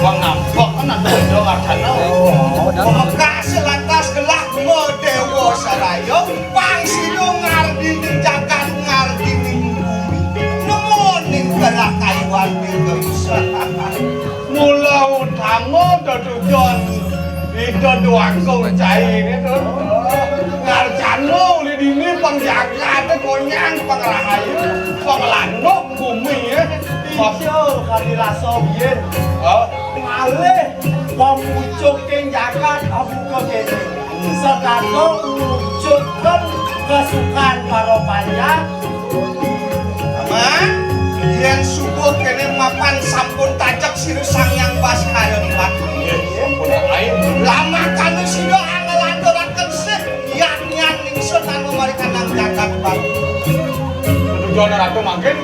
Bang nampok kan ada sida ngarjana. Oh, oh. Pamekase lantas gelah Madewa Saraya, bang sida ngardini jagat, ngardini bumi. Nemoning gerak kayuan Tirta Yuswa. Mula utama tetujon Ida Dewangkung Cai niku. Ngarjana uli dini pangjagate konyang pangrahayu, panglanduk bumi ya. Sosial kadi rasa biyen. Oh. Malih pamucuking jagat abuka kene. Sekadung mujudkan kesukaan para panjak. Aman, yen subuh kene mapan sampun tajek sira Sang Hyang Baskara liwat. Nggih, sampun ae. Lamakane sira angelaturaken sih, yan-yan ningsun anu marikanang jagat, Pak. Tujuan Ratu mangkin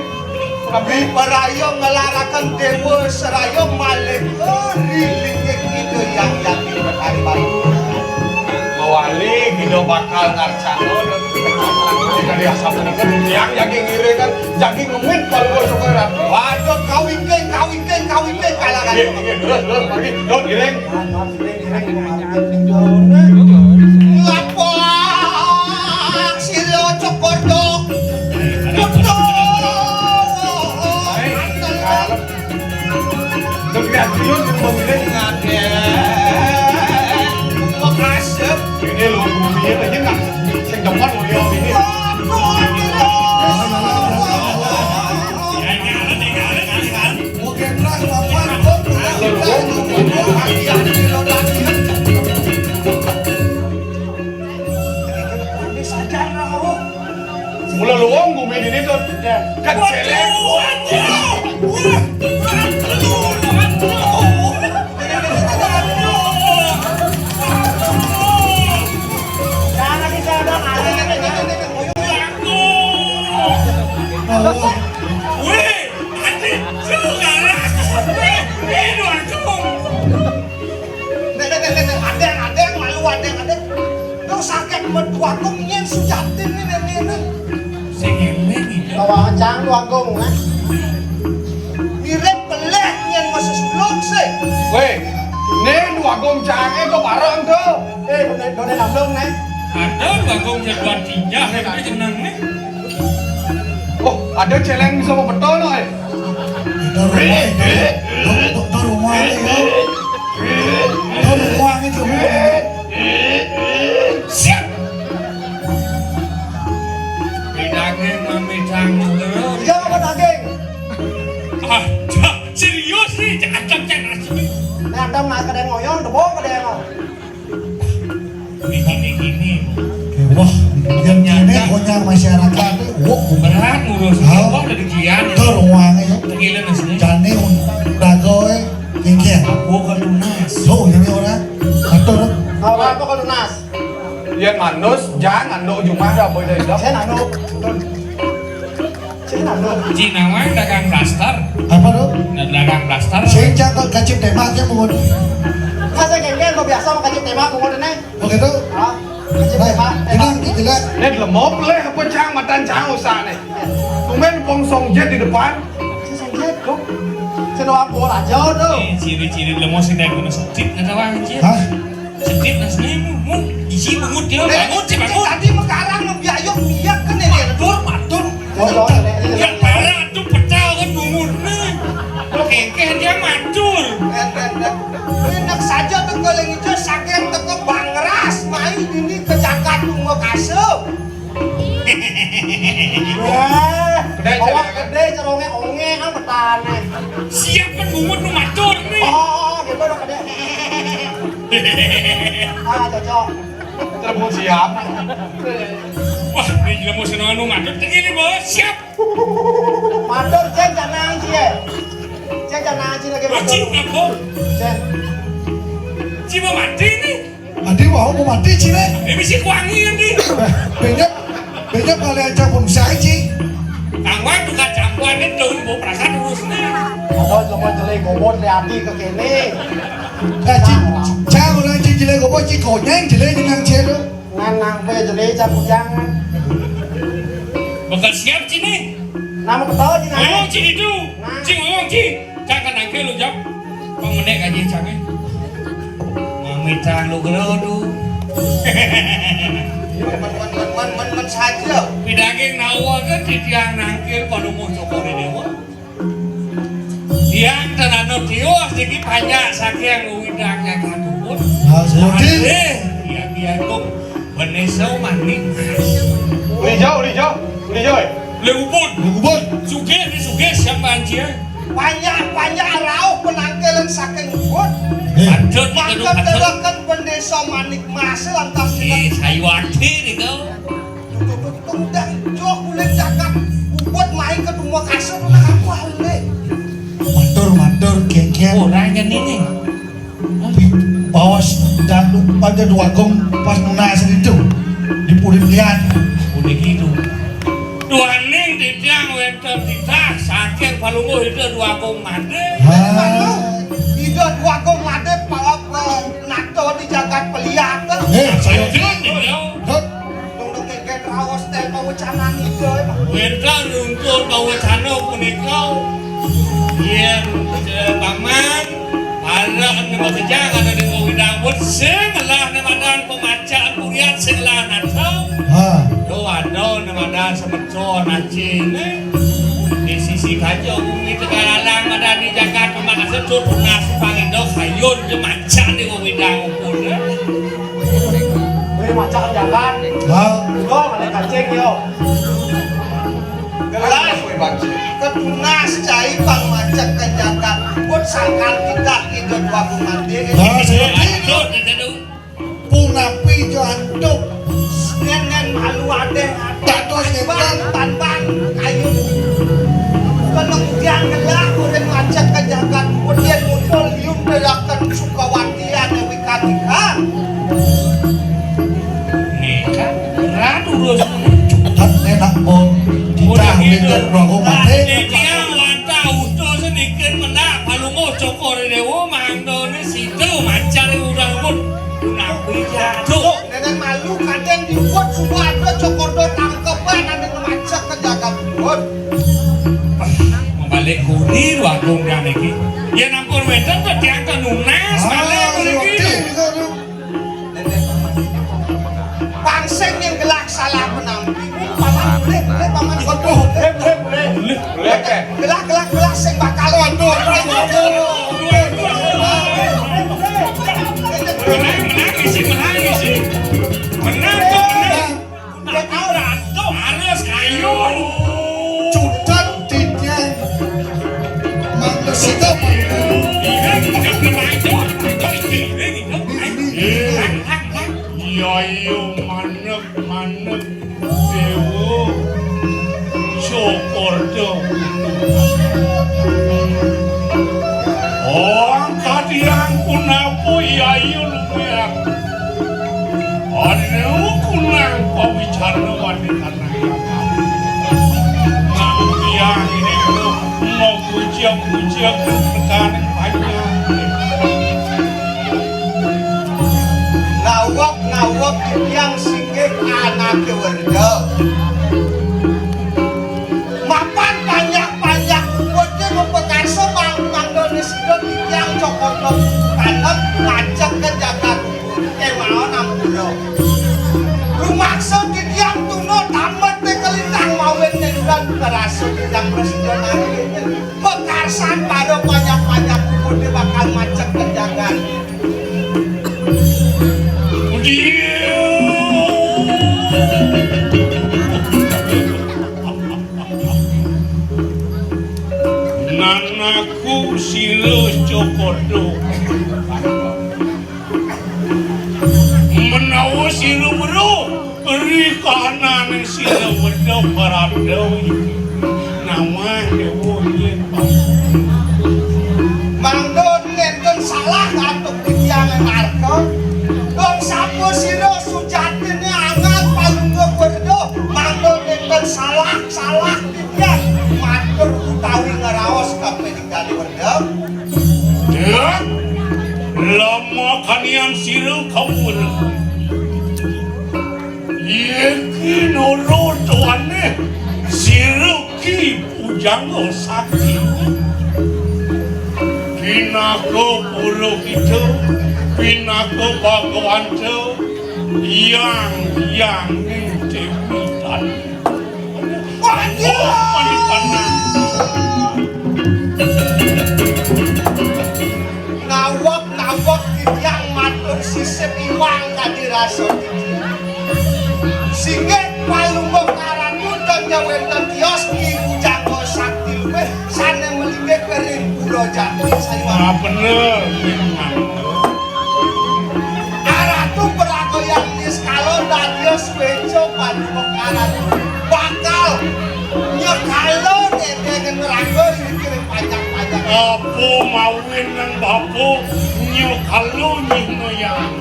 Nabi Baraya ngelaraken Dewa Seraya malih rilinging Ida Hyang Yati Betari Baru. Mawali kita bakal ngarcana kali asap tenaga yang jagi ngiring kan jagi ngemit kalau gua suka ratu. Waduh, kawingking, kawingking, kawingking, kalangan. Iya, iya, terus, terus, pergi, terus, giring. Lapak sira cekodok. Betul. Terus lihat dulu di mobilnya ngadek. Kok asep? Ini lo bumi aja nggak sing depan lo yang ini. Mula luwung bumi dini tuh. Kecilnya. Wih, Adi, suka lah. Wih, ini aduh. Nek, nek, nek, nek, nek, adeng, adeng, malu adeng, adeng. Lu sakit metu aku nyen sujatin nih, nek, nek, nek. Sing eling iki. Lawa cang lu agung, nah. Mirip peleh nyen meses blok sih. Weh, nih lu agung cange tuh bareng tuh. Eh, done, done nambung, nih. Ada lu agung jagoan tinjah, tapi jeneng nih. Oh, ada celeng bisa mau betul, loh, eh. Itu rumah, itu, itu, itu rumah, itu. Itu rumah, itu. Siap. Daging mami canggung terus. Iya, apa daging? Ah, serius nih, cakap cakap asli. Nek ada mas kadang ngoyon, debong kadang. Gini, gini. Wah, yang ini punya masyarakat. Wah, berat ngurus. Hah? Apa ada dikian? Tur uangnya. Gila, mas, nih. Jani, dago, eh, kengkeng. Aku ke tunas. Tuh, ini orang. Atur. Apa, apa ke tunas? Yen manus, jang anu jumah ya apa itu? Saya anu. Cina nawang dagang daster. Apa tuh? Nah, dagang daster. Sing cang kok kacip tembak ya, Bungut. Masa genggen kok biasa mau kacip tembak, Bungut, nih? Oh, gitu? Hah? Kacip tembak. Nah, ini jelek. Ini lemop leh apa cang matan cang usah nih. Tumben pong songjet di depan. Si songjet, tuh. Saya doang gol aja, tuh. Ini ciri-ciri lemop sih dari gunung sedit, nggak tahu anjir. Hah? Sedih mas nih, mu, mu. Isi bungut dia, bangun sih, bangun. Tadi mekarang, membiayok, biak kan ini. Matur, matur. Ya, parah tuh pecah kan bungut nih. Kengkeh dia matur. Enak saja tuh kalau ngijo saking teko Bangras, main ini ke Jakarta, mau kasih. Wah, awak gede, cerongnya onge, kan petane. Siap kan bungut nu matur nih. Oh, gitu dong, gede. Ah, cocok. Telepon siap. Wah, ini jelema seneng nu matur tinggi nih, Bos. Siap. Matur, Cen, jangan sih, ya. Cen, jangan sih lagi matur. Cin, apa? Cen. Cin mau mati nih. Adi mau mau mati, Cine. Ini si kuangi yang di. Banyak, banyak kali aja pun saya, Ci. Kawan bukan campuran itu, mau perasaan terus nih. Ada cuma jelek bobot, lihat di ke kene. Eh, Ci, jangan orang Ci jelek bobot, Ci konyang jelek dengan Ci itu. Nang nang pe jelek, Ci konyang. Bakal siap, Cine. Nama ketawa, Ci, nang. Ngomong, Ci, itu. Nah. Ci, ngomong, Ci. Cang kan nangke lu, Jam. Pang menek aja, Cang, eh. Mami, Cang, lu gerodu. Men, men, men, men, men, men saja. Pidaging nawa kan titiang nangkil kalau mau cokor ini, wah. Tiang tenano tiwas, jadi banyak saking uwidang yang katupun. Nah, sebutin. Eh, iya, iya, kok. Beneso mani. Udah jauh, udah jauh, udah jauh, eh. Le ubud. Le ubud. Sugih, ni sugih, siapa anjir? Panjak-panjak rauh penangkilan saking ubud. Eh. Aduh, maka aduh, aduh. Teruaken bendesa Manik Mas lantas. Ih, sayuwati niku. Tuh, tuh, tuh, tuh, udah joh kulit cakap. Ubud main ke rumah kasur, udah aku halih. Matur, matur, Gen, Gen. Ora nyen ini. Bawas dalu pada Dwagung pas nunas itu. Di Purit Lian. Puniki itu. Duaning titiang wénten titah saking Palungguh Ida Dwagung Madé. Ha. Ida Dwagung Madé pa-, pa-, nata di jagat Peliat. Eh, saya. Hut. Tunggu kengken raos ten pawecanan Ida, Pak. Wénten nuntun pawecana punika. Yén, eh, Paman, arep nembé kejang ada di Wawidang pun sing lah nemadan pemacaan purian sing lah nata. Ha. Yo ada nemadan semeton acine. Di sisi kaca bumi Tegalalang ada di jagat pemakasa tuh tunas pangindo kayun je macan di Wawidang pun. Wih, macan jagat. Ha. Yo, mana kancing yo. Gelah, ketunas cai pang macet ke jagat. Buat sangkan kita hidup waktu mati. Ha, seperti itu. Aduh, aduh, aduh. Punapi jo antuk. Ngen-ngen malu adeh. Tak tahu setan. Ban, ban, ban, kayu. Kemudian gelah, udah macet ke jagat. Kemudian muncul lium belakan Sukawati ada wikatika. Nih kan, berat urus. Cukup enak, Bong. Udah kita gitu. Rokok mati. Dia wantah utuh sedikit mendak, Palungguh Cokor Dewa, mandone situ, macar urang pun. Nabi jatuh. Dengan malu kadang dibuat semua ada Cokor Do tangkepan, ada ngemacak ke jagat pun. Wah, membalik kurir wagung dan iki. Ya nampun wénten kok diangkat nunas, ah, balik kurir. Pangsing yang gelak salah menampi. Paman, boleh, boleh, Paman. Waduh, boleh, boleh, boleh. Boleh, boleh. Gelak, gelak, gelak, sing bakal. Waduh, waduh, waduh. Menang, menang, isi, menang, isi. Menang, kok, menang. Udah tahu, Ratu. Harus kayu. Cutat titian. Mangga sida. Iya, kita bermain, Cok. Ini, ini. Iya, iya, maneg, maneg. Dewa. Sokorda. Oh, kadiang punapa, iya, iya, lumiang. Anu kunang pawicarna wani tanah yakan. Nang tiyang niku mapuja-puja kekaning panjenengan. Nawak-nawak tiyang singgih anake werda. Mapan panjak-panjak kuwate mapakarsa mang-, manggone sida tiyang Cokor Do tanem ngajak ke jagat. Kemawon ampura. Rumaksa titiang tuna tamet te kalintang mawin nendang karasa titiang prasida nanging pakarsan pada panjak-panjak kuwate bakal macet ke jagat. Nanaku sira Cokor Do. Menawa sira weruh, ri kahanane sira wedha parabda iki. Namah dewa yen mangda nenten salah antuk titiang ngarka. Wong sapa sira sujatine angan palungguh werda, mangda nenten salah, salah titiang matur utawi ngraos kape Kali wedang. Ya, lama kanian sira kawula. Iki nurut tuane sira ki pujangga sakti. Pinaka purohita, pinaka bhagawanta, yang, yang ning dewi tadi. Nawak-nawak titiang matur sisip iwang kadi rasa titiang. Singgih palungguh karatu dan wénten tios Ki Pujangga Sakti luwih sané melinggih Jati sayu. Ah, bener, Ning Mangga. Aratu Pragoyang Niskala dadya sueca paduka karatu. Bakal nyekala dendeng neraga ring panjak-panjak. Apa mawinan bapa nyekala nyinayang?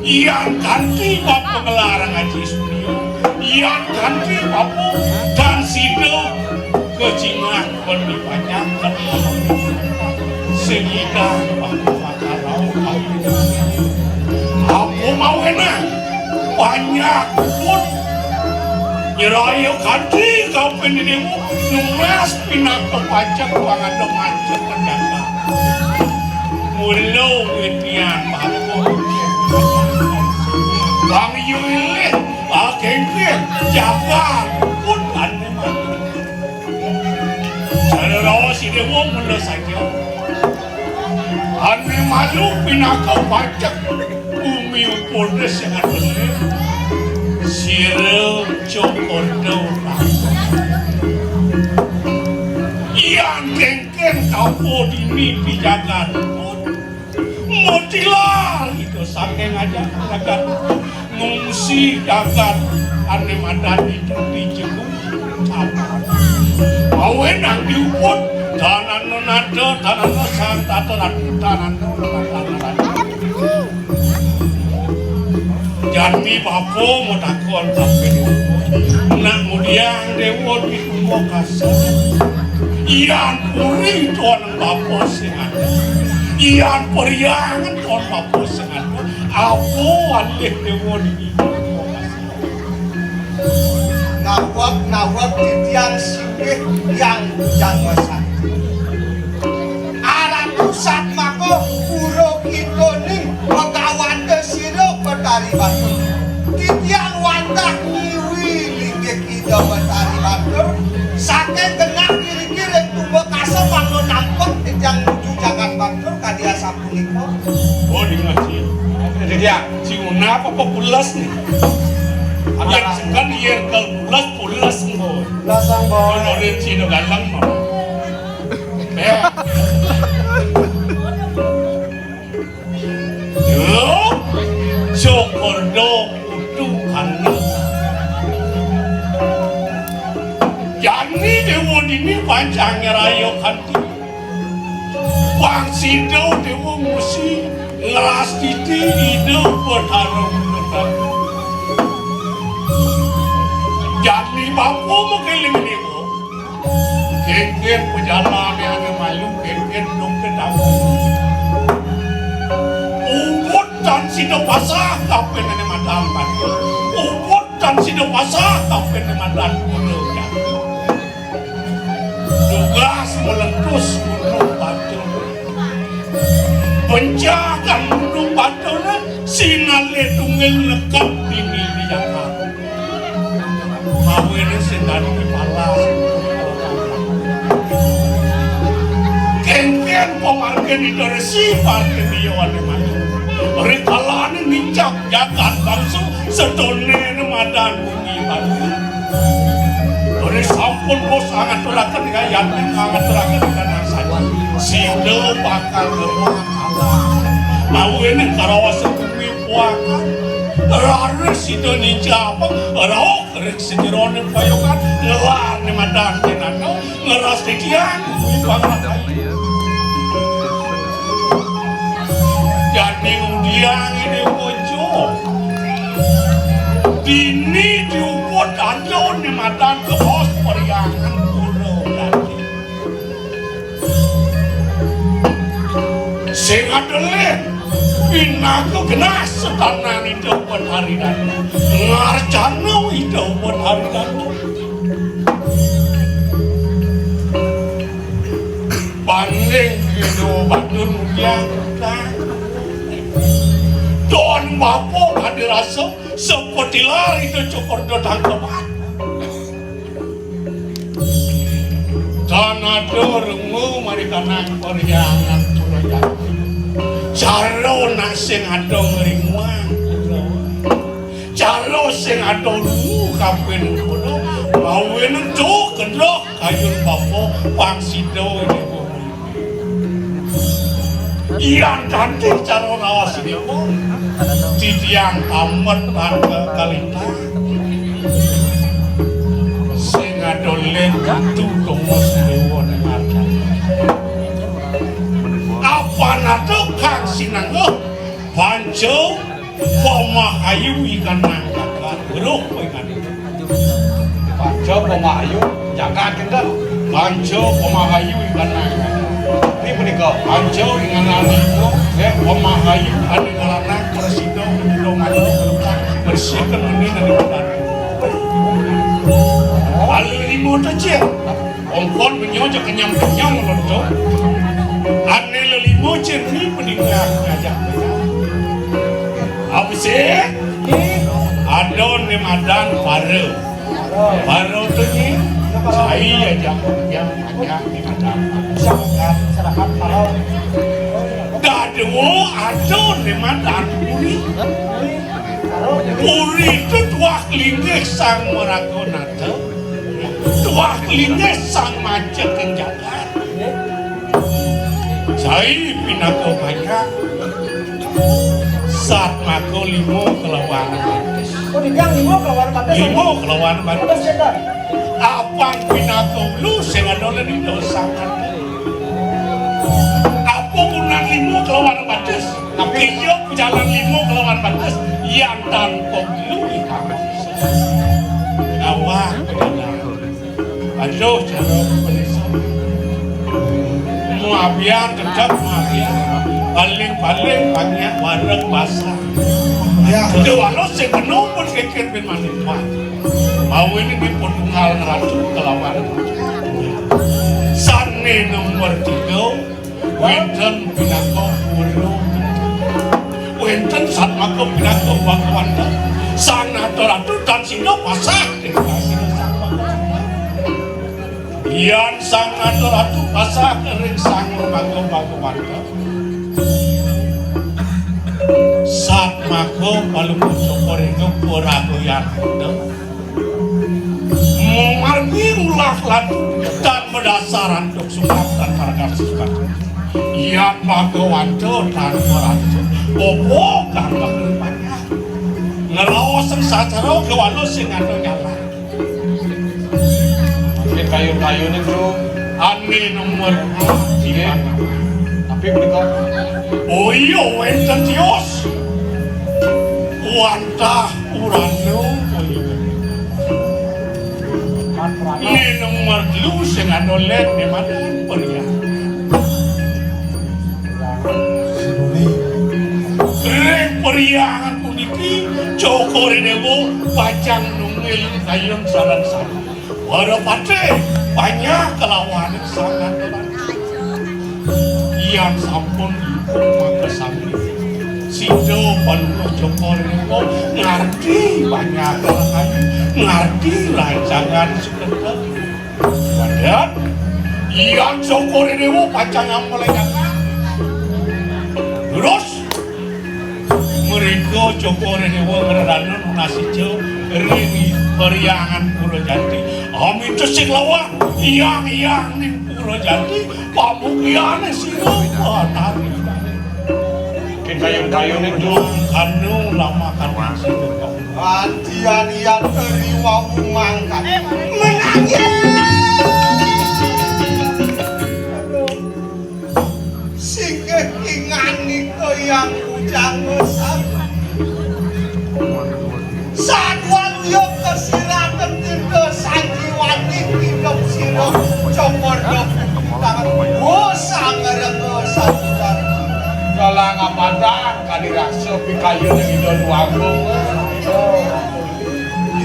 Yan kanti bapa nglarang Aji Surya, yan kanti bapa tan sida kacingak kon di panjak. Sehingga bapa bakal rauh kawin. Apa mawinan panjak pun nyeraya kanti kawin ini nunas pinaka pajak pangada manca pendapat. Mula witian bapa. Bang Yulih, ah, kengkeng, jaga pun ane malu. Cara rawa si Dewa mula saja. Ane malu pinaka pajak bumi upun sing atuné. Sira Cokorda. Yan kengkeng tapa dini pijagan. Mutilar ida saking ajak jagat ngungsi jagat ane madan itu di Jemung. Awe nang diuput tanana nada tanana santata ratu tanana nada. Jani bapa matakon kabeh. Nak ngudiang dewa di Kumbakasa. Yan puri tuan bapa sing ada. Yan periangan tuan bapa sing ada. Apa alih dewa di Kumbakasa? Nawak-nawak titiang singgih yang jangga sakti. Aratu satmaka pura kita ning Megawanda sira Betari Batur. Titiang wantah ngiwi linggih Ida Betari Batur. Saking genah iriki ring Kumbakasa mangda nampek titiang nuju jagat Batur kadi asapunika. Oh, di ngaji. Titiang, si Una apa pules nih? Yen sekan yen kal pules, pules engko. Pules engko. Ora cina galang mau. Yo, Cokorda putu kandel. Jani dewa dini pancang nyeraya kanti. Pang sida dewa musi ngrastiti Ida Betara Guru. Jani bapa makeling dewa. Kengken pejalané ané malu, kengken dong ke dalam. Ubud tan sida pasah kapin ané madan batu. Ubud tan sida pasah kapin ané madan gunung jati. Tugas meletus gunung batu. Penjagan gunung batu sinalih tunggil nekap dini di Jakarta. Mawinan sing dadi kepala. Kengken pamargin Ida Resi, margin Ida Wali Mati. Rikalane nincap jagat bangsa, sedone madan bumi batu. Ri sampun bos angaturaken kayatne, angaturaken kanang saja. Sida bakal ngeruang Allah. Mawinan karaos bumi puakan. Raris sida nincap, rauh Ring sajerone payokan ngelar ne madan jenaka ngeras titiang kuwi panglakai. Jani ngudiang ide bojo. Dini diuput anjone madan kebos periangan pura jati. Sing adelih pinaka genah setanan Ida Betari Datu. Ngarcana Ida Betari Datu. Banding Ida Batur Mulyang. Don bapa kadi rasa sepetilar Ida Cokorda tangkepan. Tan ada rengu mari kanang Parhyangan Pura Jati. Cara nak sing ada ngringuang pura. Cara sing ada rungu kapin pura. Mawinan tu kendok kayun bapa pang sida ini bumi. Yan kanthi cara raos nika, titiang tamet lan kekalintang. Sing adolen kudu tunggus dewa ning arep. Apan ada kang sinengguh panca pamahayu ikan nang jagat. Weruh kowe kan. Panca pamahayu jagat kinten. Panca pamahayu ikan nang jagat. Ini punika panca ing anak lima, eh, pamahayu ane nglanang prasida, mendong ayu, bersihkan meni ane badan. Lalu lima tecil. Ongkon menyo aja kenyang-kenyang lonto. Ane lelimo cen ni peninggal ngajak. Apa sih? Adon ni madan para. Para tu ni, sai aja kenyang, kenyang ni madan. Dadua adon ni madan puri. Puri tu tuah linggih sang maraga nata. Tuah linggih sang macet ing jagat. Sai pinaka panjang. Satmaka lima kelawan batis. Oh, tigang lima kelawan batis. Lima kelawan batis. Batis, Cendana. Apan pinaka ulu sing ada lening dosa. Apa gunane lima kelawan batis? Iya, jalan lima kelawan batis. Yang tanpa ulu di kamar. Awak. Aduh, cara penisam. Mabiar tetap mabiar. Paling-paling banyak warung basah. Ya. Itu walau sing penuh pun kekir bin manimpan. Mau ini dipun tunggal ngeratu kelawan. Sane nomor tiga. Wenten pinaka pura. Wenten satmaka pinaka Bhagawanta. Sang Nata Ratu tan sida pasah ring sasira satmaka. Yan Sang Nata Ratu pasah ring sang Bhaga-, Bhagawanta. Satmaka palungguh cokor ing pura goyan. Mamargi ulah ladu tan madasar antuk sukat tan marga sukat. Yan Bhagawanta tan maranta. Apa kang bakal panjang? Ngraos sacara kewala sing ada nyala. Nggih, kayun-kayune, Bro. Ane nomor. Nggih. Tapi menika. Oh iya, wenten tios. Wantah Urano. Ini nomor telu sing anu let di mana periang. Ring periangan puniki, Cokor Dewa pacang nunggil kayun sareng-sareng. Para patih, banyak kelawan sangat. Yang sampun ipun makasami. Sida palungguh Cokor Dewa ngarti banyak kelawan, ngarti rancangan sekedar. Wadon, yang Cokor Dewa pacang mulai jagat. Terus, mereka Cokor Dewa ngrerana nunas ijo ring Periangan Pura Jati. Amin tesik lawan, yang-yang ning Pura Jati, pamukiane sira batari. Kin kayun-kayun itu. Kanu lama kanu sira. Adian yan teri wau mangkat. Menangis. Singgih inganika yang bujang besar. Sadwaluya kasiraten tirta sanjiwani pidhep sira Cokor Dewa. Oh, sangarengga sadular. Dalang apadan kadi rasa pikayun Ida Dwagung.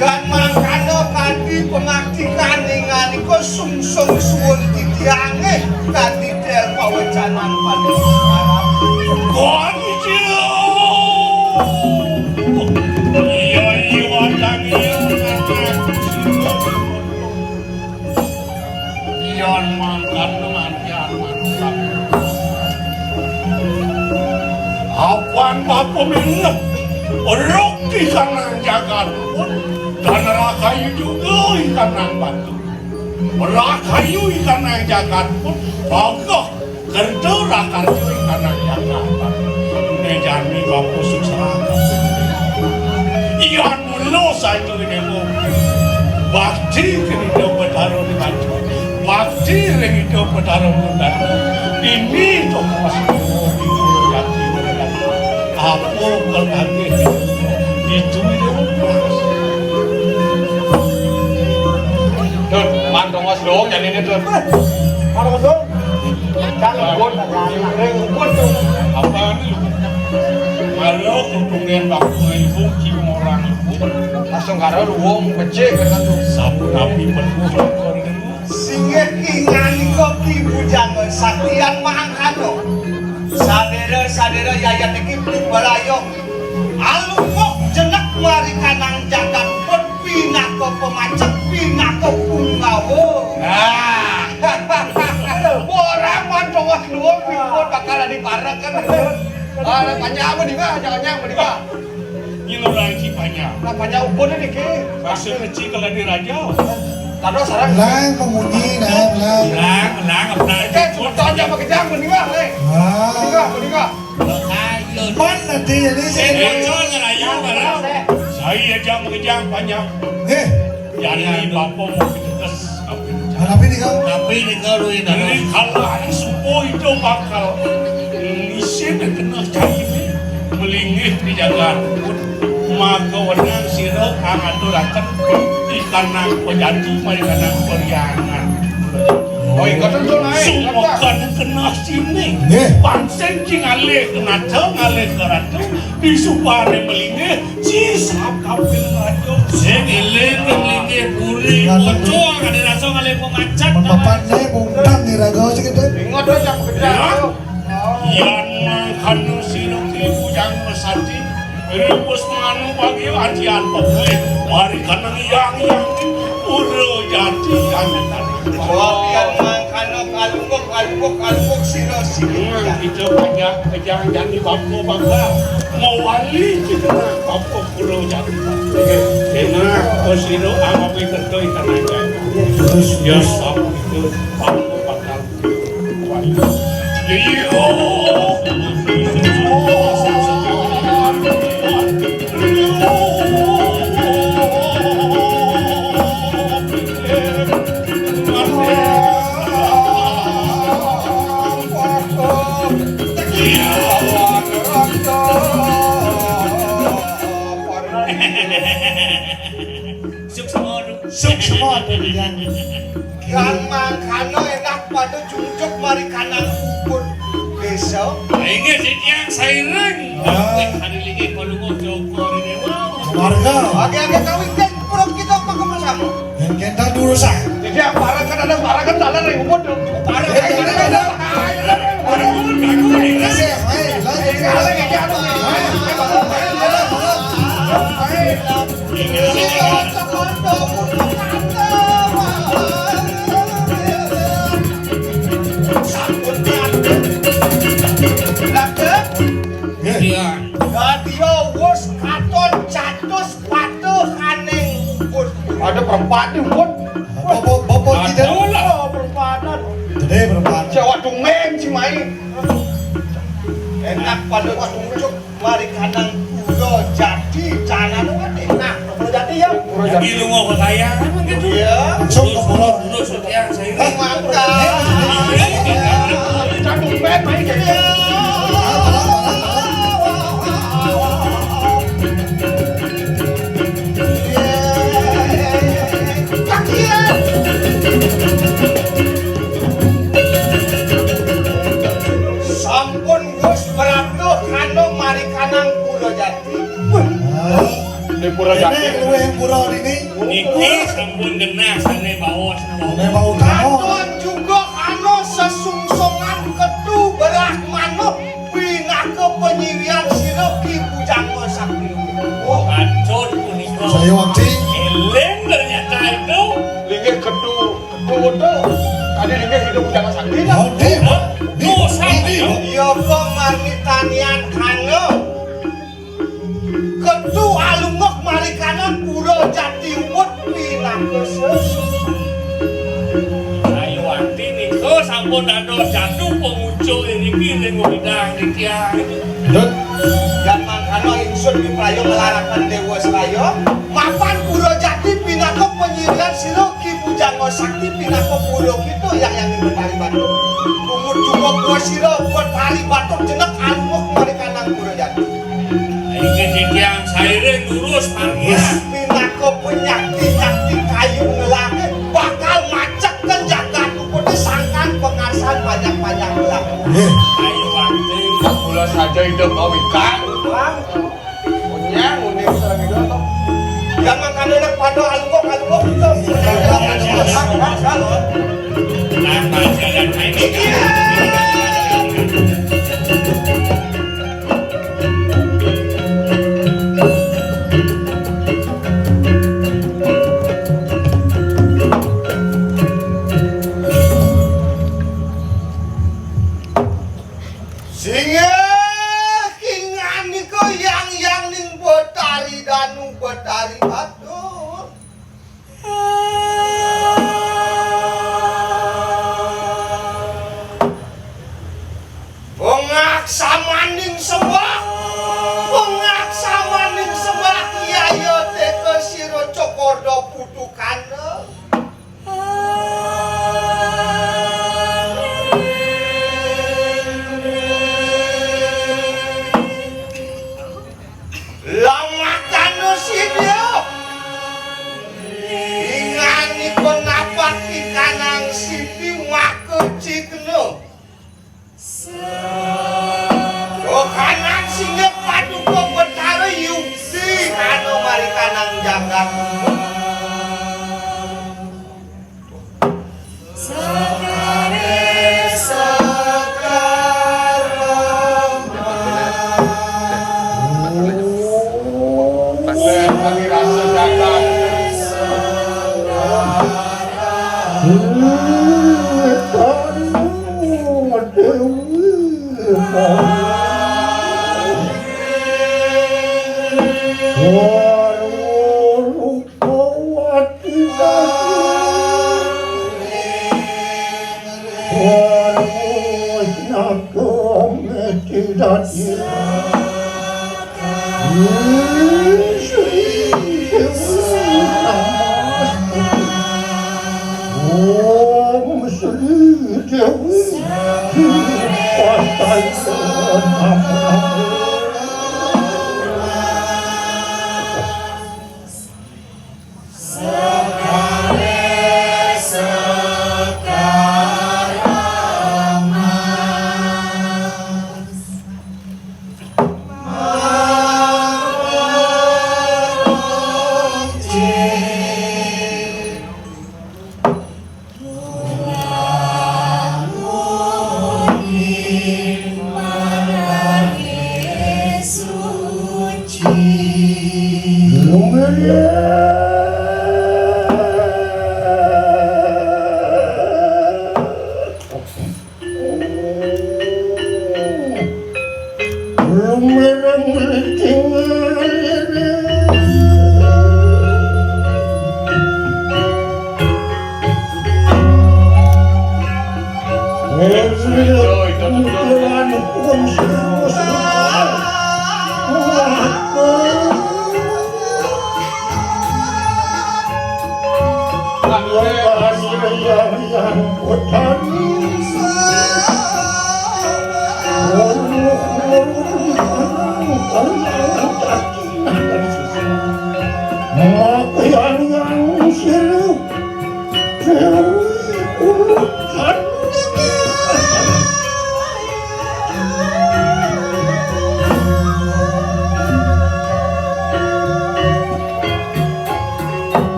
Yan mangkana kanthi pangaktikan inganika sungsung suwun titiange kanthi del pawecanan paling sekarang. Iya, iya, watang iya. Yan mangkana mantian manungkap. Apan bapa minget, rukti kanang jagat pun, dan rahayu juga ikanang batu. Rahayu ikanang jagat pun, bagah Kerta rakarya ing tanah Jakarta. Né jani bapa suksma. Yan mula saja dewa. Bakti ring Ida Betara Rinata. Bakti ring Ida Betara Rinata. Dini to pas di jati. Apa kal age ditu. Tut, man tongos dong, jani né, Tut. Tongos dong. Jangan ribut, jangan ribut tuh. Apa nih? Kalau kutungan waktu ibu, cium orang ibu. Langsung karo luwung becik, kata tuh. Sapu napi penuh. Singgih ki ngandika ki bujang saktian mangkana. Sadéra-sadéra yayat iki pibaraya. Alumuk jenek marikanang jagat pun pinaka pamacek, pinaka punggawa. Nah. Ora man tongos luwung pun bakal diparekan. Ah, panjang apa nih, Pak? Jangan-jangan apa nih, Pak? Nyelurang ci panjang. Nah, panjang ubun niki. Baksa kecil kalau di raja. Tado sarang. Lang pemunyi, lang, lang. Lang, lang, lang. Oke, semeton aja pakai jam, mending lah, eh. Wah. Mending lah, mending lah. Man nanti ini sih. Saya aja pakai jam panjang. Eh. Jadi bapa mau ditetes. Nah, tapi nih, Kang. Tapi nih, Kang, lu ini. Jadi kalau hari subuh itu bakal isin kena cai ini. Melinggih di jagat. Maka wenang sira angaturaken ikanang pejati, marikanang peryangan. Oh, ingkatan to naik. Sumekan kena sini. Nggih. Pancen cing ngalih ke naca, ngalih ke ratu, disupane melinggih, cisap kapil ratu. Sing eling ring linggih puri, pocong ade rasa ngalih pemacat. Papan saya bungkam nih, raga sing gedé. Ingat aja, gedé. Ya. Yan mangkana sira ki bujang mesati, ribus manu bagi ajian pepulih, mari kanang yang yang pura jati kami tadi. Yan mangkana kalungkuk, kalungkuk, kalungkuk sira sini. Hmm, kita banyak kejang jani bangku bangga, mewali kita bangku pura jati. Enak, sira amapi kerja ikan aja. Terus, ya, terus. Apa itu bangku bangga. Suksma, Duk. Suksma, Duk, Yan. Yan mangkana énak pada jungjuk mari kanang ubun désa. Inggih, titiang sairing. Ah. Wih, hari linggih palungguh Joko Ridewa. Warga. Age-age kawingking pura kita apa kamu sama? Yang kita dulu sah. Jadi yang barang kan ada barang kan dalam yang ubun dong. Barang kan ada. Iya. Dadi wis katon catus patuhaning ubun. Ada perempat nih, ubun. Bapak, bapak kita. Ada lah. Oh, perempatan. Gede perempat. Jawa Dumeng si main. Enak pada waktu muncul. Mari kanang pura jati, jangan lupa deh. Nah, pura jati ya. Pura jati. Jadi lu mau ke kaya, emang gitu? Iya. Langsung ke pura. Lurus, lurus, ya, saya. Mantap. Cakep, main, main, ya. Sampun Gus Pratu kano mari kanang pura jati. Di pura jati. Ini luwih pura ini. Niki sampun genah sane baos. Sane baos. Katon juga kano sesungsungan ketu berah manuk pinaka penyiwian sira Ki Bujangga Sakti. Oh, katon punika. Saya wakti. Eling ternyata itu. Linggih ketu. Duh, tadi dene hidup jangan sakti, nah. Oh, di, di, di, di. Iya, kok marmitanian kano. Ketu alungok marikanan pura jati umut pinaka sesu. Ayu anti nika sampun dados jatuh penguji. Niki ning uridang titiang. Dut, yan mangkana ingsun miprayo nglaraken Dewa Sraya, mapan Pura Jati pinaka panyirian sira Ki Bujanga Sakti pinaka pura kita yang yang Betari Batur. Tumut jumapa sira Betari Batur jenek alumuk marikanang Pura Jati. Inggih titiang sairing lurus pargi. Wis pinaka penyakti-nyakti kayu ngelake bakal macekkan jagat Luputi sangkan pengarsan banyak-banyak belah. Nggih. Ayo, Wati. Kula saja hidup kawikan. Bang. Punya, ngundi sareng itu, toh. Yang makan enak pada alubok, alubok itu. Nah, pajalan aja. Singgih kinganika yang yang ning Betari Danu, Betari Batur. Pengak samaning sembah, pengak samaning sembah, yaya teka sira Cokorda Putukana. Lamakana sida inganipun napak ikanang siti maka cigna. Dohanan singgih paduka Betara yukti anu marikanang jagat.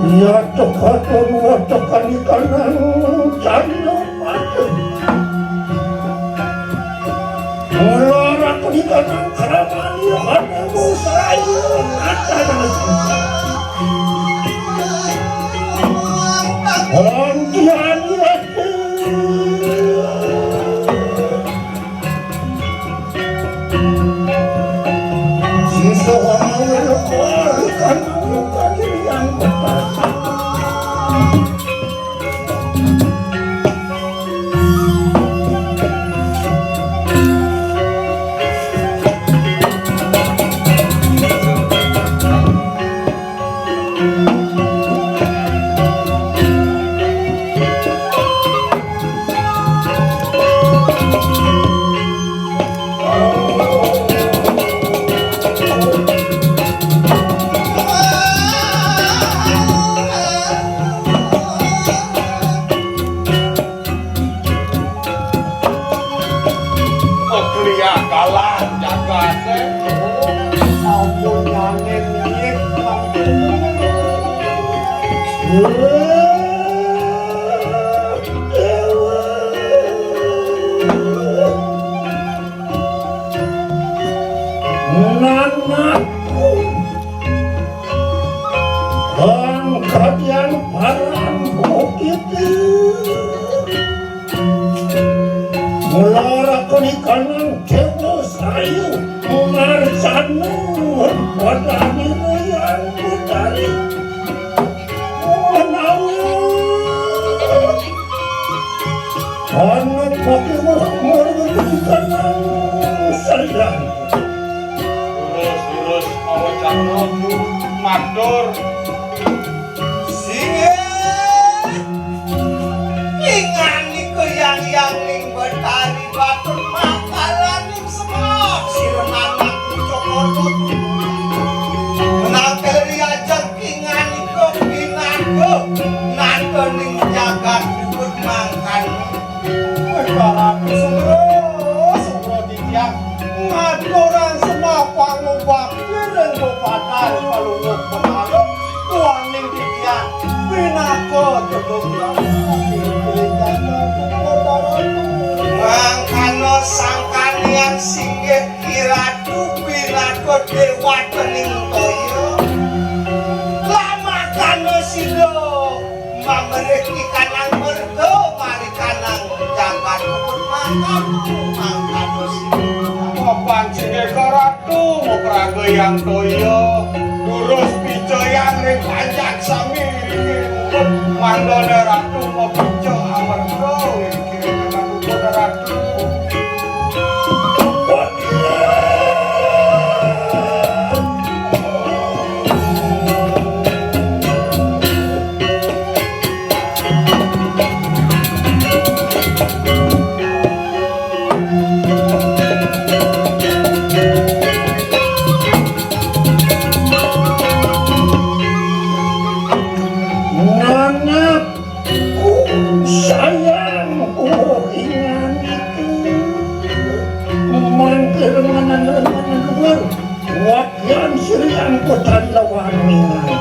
Iya, teka-teka, teka-teka, ikan nang canda. Mula rakunika nang kramani hane musayu kata nang sisa. Antian yati. Sisa wangawil kori kanang kajirian kepasa. Ampun nyanin nit, ampun. Nanakku, angkadian paran bukit. Mula rakoni kanang dewa sayu marcana padani Rayang Betari. Menawi ana pakiweh marwedhi kanang sayan. Terus, terus, awak cakna matur. Singgih. Inganika Hyang Hyang Ning Betari Batur makalaning semar sira nanak pucuk orta. Menawi riajeng inganika pinaka nata ning jagat ribut mangkana. Wéh, Ratu Sumra, Sumra titiang ngaturang semapang bakti ring Bupati Palungguh Pemalu, duaning titiang pinaka tedung. Mangkana sangkanian singgih Iratu pinaka dewatening toya. Lamakana sida mamrih ikanang merga marikanang jagat puput mangkana, mangkana sida. Mapan singgih Ratu mapraga Hyang Toya, durus picayang ring panjak sami iriki ribut, mangdane Ratu mapica amarga iriki ribut Ratu. Nanak ku sayang, oh, ingan itu. Mangkir nganan-nganan luar. Wakyan Sri Angkutan lawan ningan.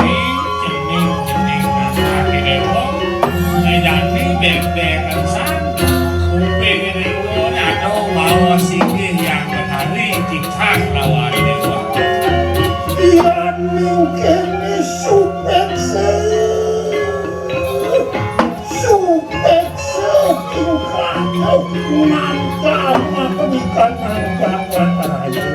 Ning cening-cening nang ati dewa, ngajani bebek san. Kuping dewa nyata bawa singgih Hyang Betari titah lawan dewa. Yan mingkene supeksa. Supeksa tingkah mantap makan ikan nangkang wataraya.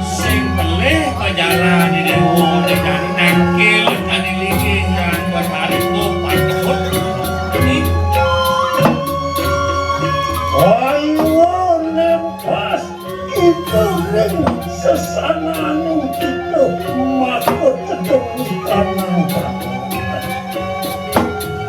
Sing pelih pajalan di dewa dengan nangkil tadi lingih yang bertarik tuh patut. Ayo nempas. Kita ring sesananing kita maka tedung ikanang.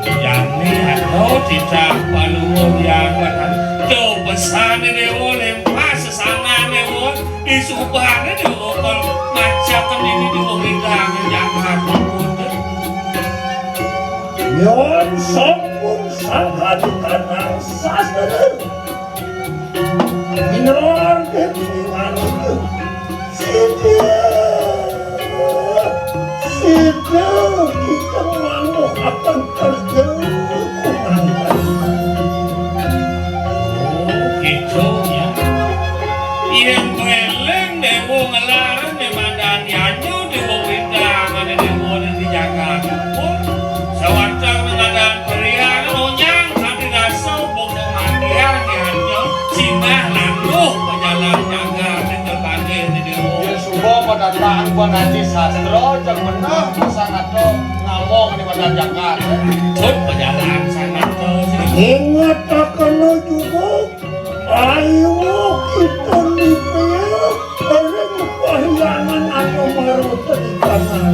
Jani ado titah paluwung yang watan. Tuh pesane dewa lempas sesananing dewa. Disubane dewa kal macaken ini dewa wedang yang kuat. Yon sampun sangkadikanang sasana. Minarke piningan itu. Sida, sida kita mangguhaken kerja kumangkana. Oh, gitu ya. Yen ngeleng dewa ngelarang di madan yanyu dewa bintang ada dewa di jagat pun. Sawatang madan periang onyang ati rasa Mandiang nyanyo, sinah landuh pajalan jagat ning terbanding di dulu. Ya, suba padatang pananci sastra, cang beneh pasang ato ngamong di badan jagat. Tut pajalan sangat to. Ingetakana juga, ayo kita lipir ring pahyangan anu maruta di tanah.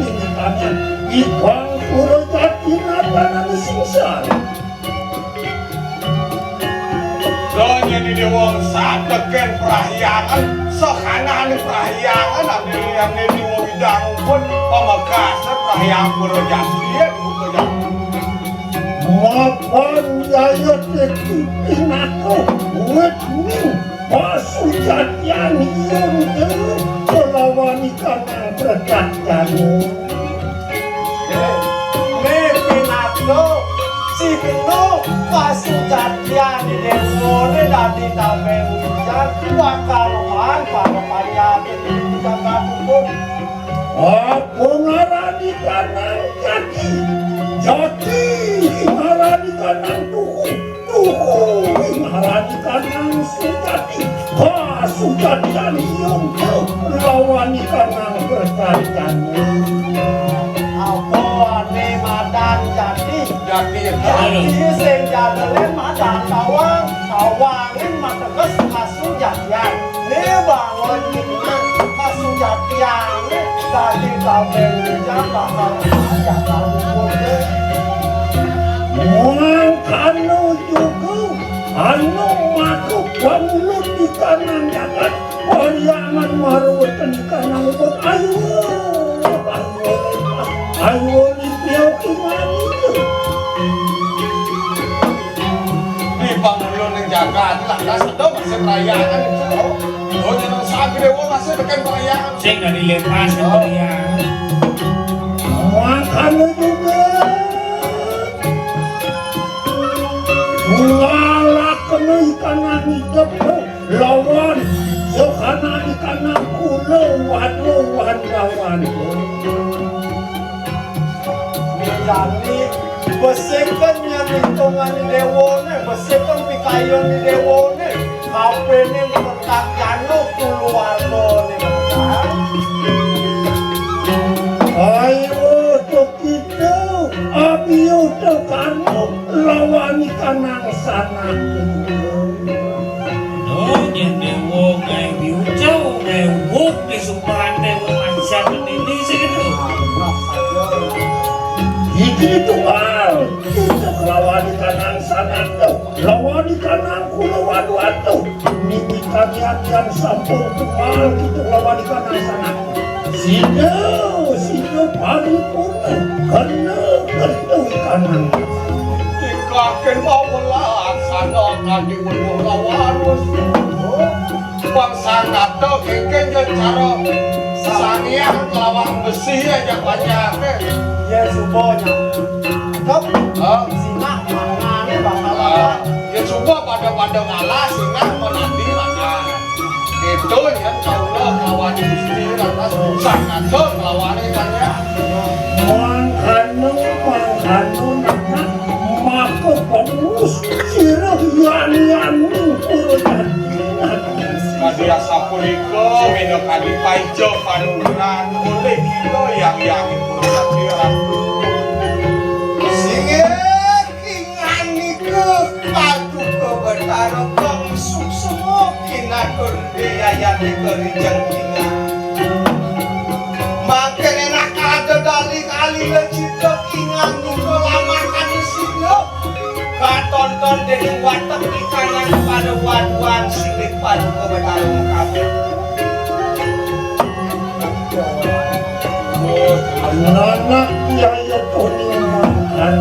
Ingetannya, ikang pura jati natanan sengsara. Donya di dewa sateken prahyangan, sakanane prahyangan, ane liyane dewa widang pun pamekase prahyang pura jati, pura jati. Mapan yayat iki pinaka wit ning pasujatian iyun kelawan ikanang precahyané. Né pinaka cihna pasujatian déwané dadi tambah ujar bakal maan para panyatin jagat hukum. Apa ngarani kanang jati? Jati ngarani kanang tuhu. Tuhu ngarani kanang sujati. Kasujatian iyun lawan kanang precahyané. Apa ané madan jati? Jati. Jati sing jadalé madan tawang, tawangé mateges kasujatian. Né bangun iman kasujatiané dadi kabéh wijang bakal ajak kaluhuré. Mangkana juga anu maka pangulun di kanang jagat, pariangan maruweten di kanang ubud. Ayo, ayo, ayo, lipiau kingan itu. Di pangulun ning jagat, lantas ada masih perayaan itu, loh. Oh, nyeneng sagede, oh, masih bikin perayaan. Sing dari lepas, oh, perayaan. Makanya juga ngalakna ikanang idep lawan Yohanan ikanang kula, waduh, wan lawan. Jani, beseken nyang itungan déwané, beseken pikayun déwané, kabéhné mertak jana kulawargané mertak. Ayo, Tuk Kidul, abiyo Tuk Karno, lawan ikanang sanak. Duh, yén déwa gaé biucau, gaé wuk di sumpahan déwa maksiat ini sih gitu. Iki tunggal, kita lawan ikanang sanak tuh, lawan ikanang kula wadu-wadu. Niki kaniatian sampun tunggal kita lawan ikanang sanak. Sida, sida paripurna, kena kerta ikanang. Tingkakin mawelas, sanak kanti weruh lawan, wis. Pang sangkata kéngkén ya cara Sang Hyang kelawan besi aja panjake. Ya, suba nyangkep. Hah? Sinah mangané bakal. Ah, ya, suba pada-pada ngalah, sinah menanti mangan. Itu ya, kaula kelawan Gusti lantas sangkata kelawan ikannya. Mangkana, mangkana, maka pengurus sira yan-yan ning pura jati. Kadi asapunika, minakadi paica panugrahan olih kita yang yang pura jati. Singgih kinganika Paduka Betara kang suksma kinatur dayayane karijeng kingan. Makin enak ada dali kali lecita kingan muka lamah kadi sida. Katonton dening watek ikanang pada waduan silik Paduka Betara kabeh. Nanak yaya toni mangan.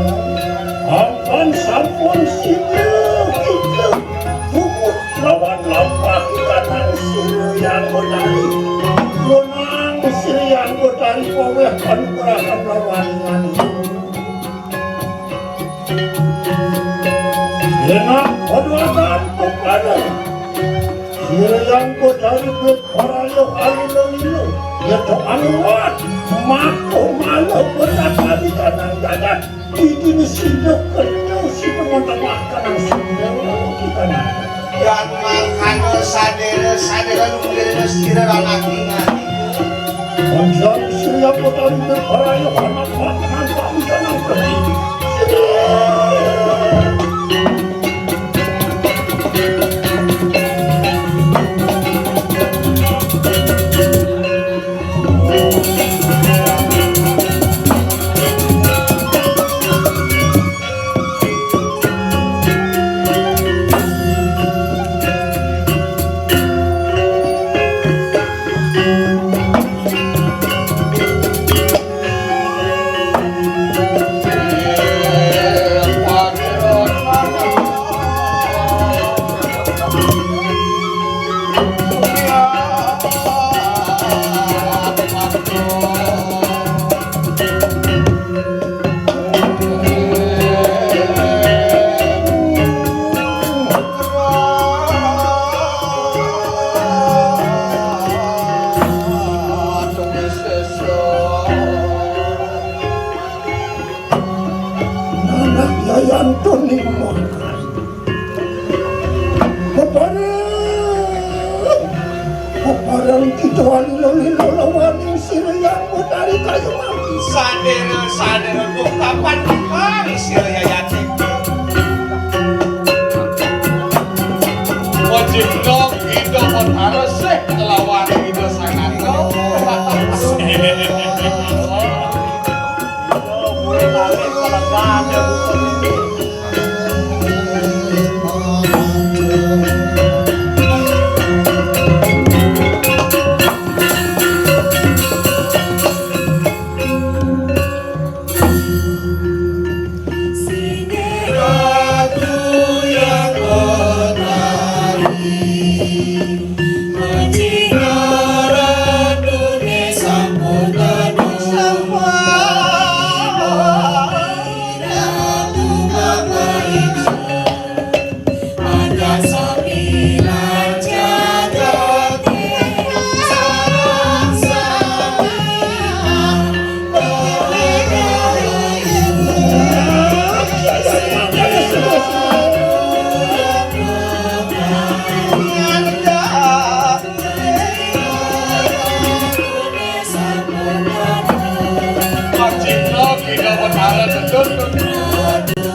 Ampun sampun sida kita. Puput lawan lampah ikanang sira yang bodari. Menang sira yang bodari paweh panugrahan lawan ngani. Enak koduatan kepada sira yang bodari bet paraya alilo-lilo. Yeto anuat mako malah berat kami kanang jagat. Iki sida kena sida ngontak makanan sida kita nang. Yan mangkana sadera-sadera lumrena sira ranaki ngani. Panjang sira potari berparaya anak makanan kami kanang pergi. Panjipani sira yayati. Wajib dong, Ida Betara sih nglawan Ida Sananda. Cipta Gina Betara Sedun.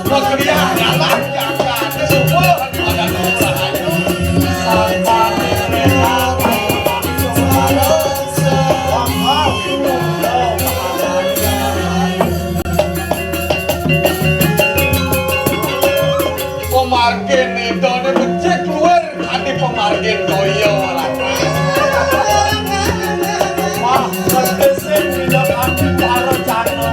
Pegriah dalam jagad semua di badan Rahayu. Sampai mereka Pemargin idone becik luwih kanthi pemargin toya. Wah, tegese pindah kanthi para cana.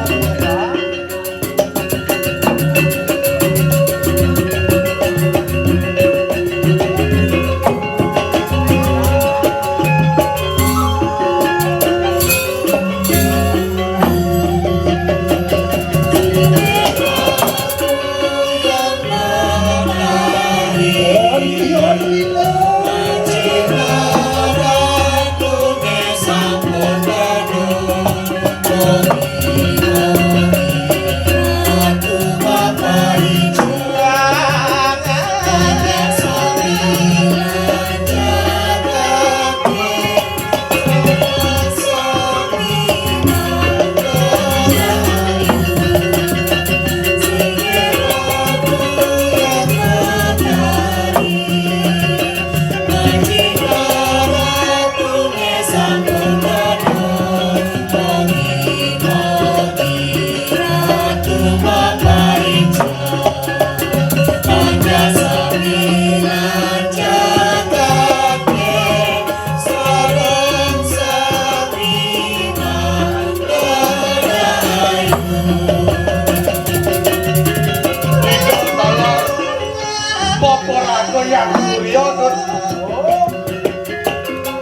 Bapa raga Hyang Surya, Dut.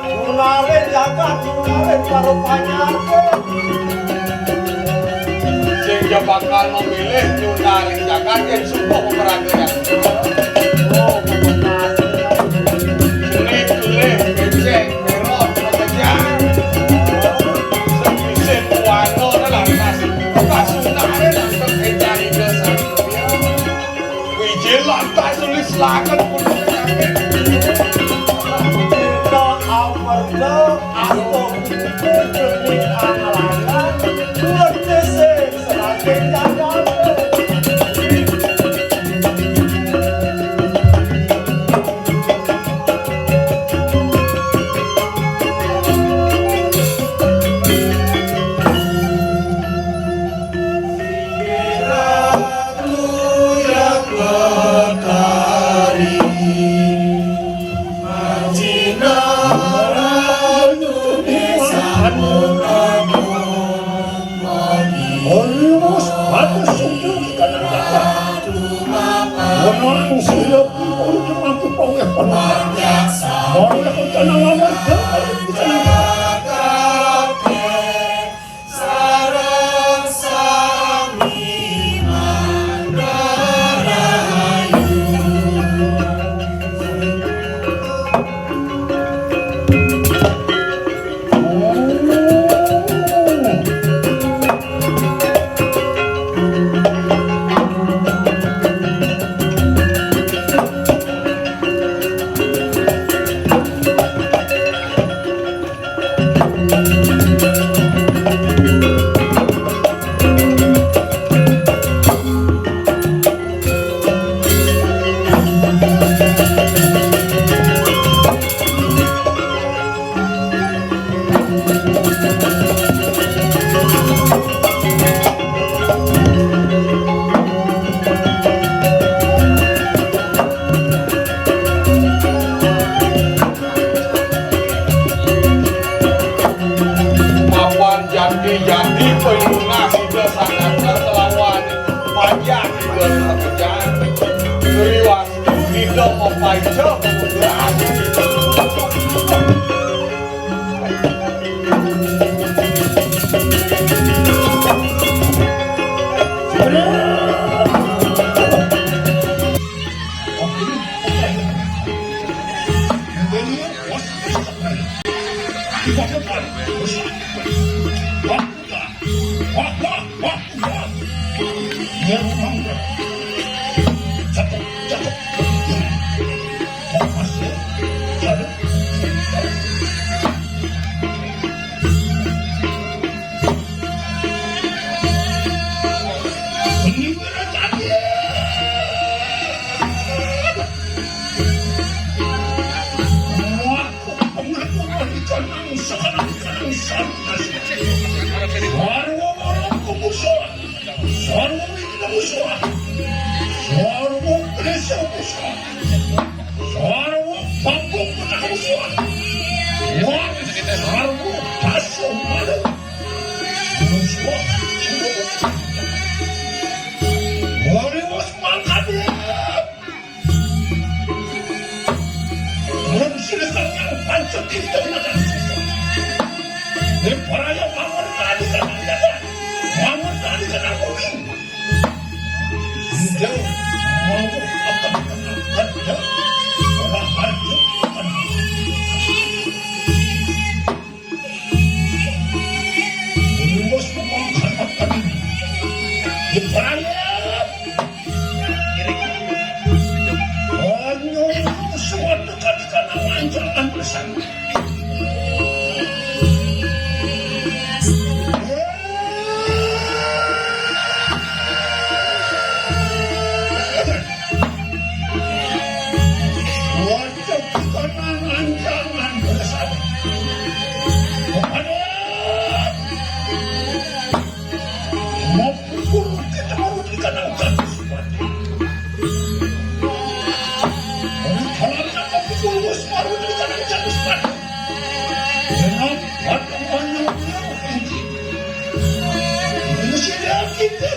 Nunare jagat, nunare karo panyakit. Sing ya bakal memilih nunare jagat yen subuh pemeragayan. Oh, pemeragayan. Seni kelih, becek, merot, kekejar. Sing isin kuwana lantas. Kasunare lantas encari desa. Wiji lantas nulis laken punika. Kita amarga asto demi angalangan, kuwat sing saking jagate. Alus batus sundung kanang datar. Ana ing sira pun mampu paweh panutan. Mara rencana ngamarga karo pisanan. Sareng sami mandrahayu. Sarwa warang kumusuhan. Sarwa wikna musuhan. Sarwa presa musuhan. Sarwa pambung kena musuhan. Wah, sarwa pasu malu. Musuhan. Wari was mangkadi. Mun sida kenyang pancet kita makan sisa. Di paraya mangun tadi kena jaga. Mangun tadi kena kuning. Sida mangun akan kena kerja. Ora harga kena. Terus mengangkat ini. Diperayap. Banyu suatu kali kena lanjangan bersama. Wajah kita nangan jangan bersama. Kepada mapupul kita mau dikanangkan sesuatu. Kalau kita mapupul harus baru dikanangkan sesuatu. Dengan ada banyak ini. Ini sudah kita.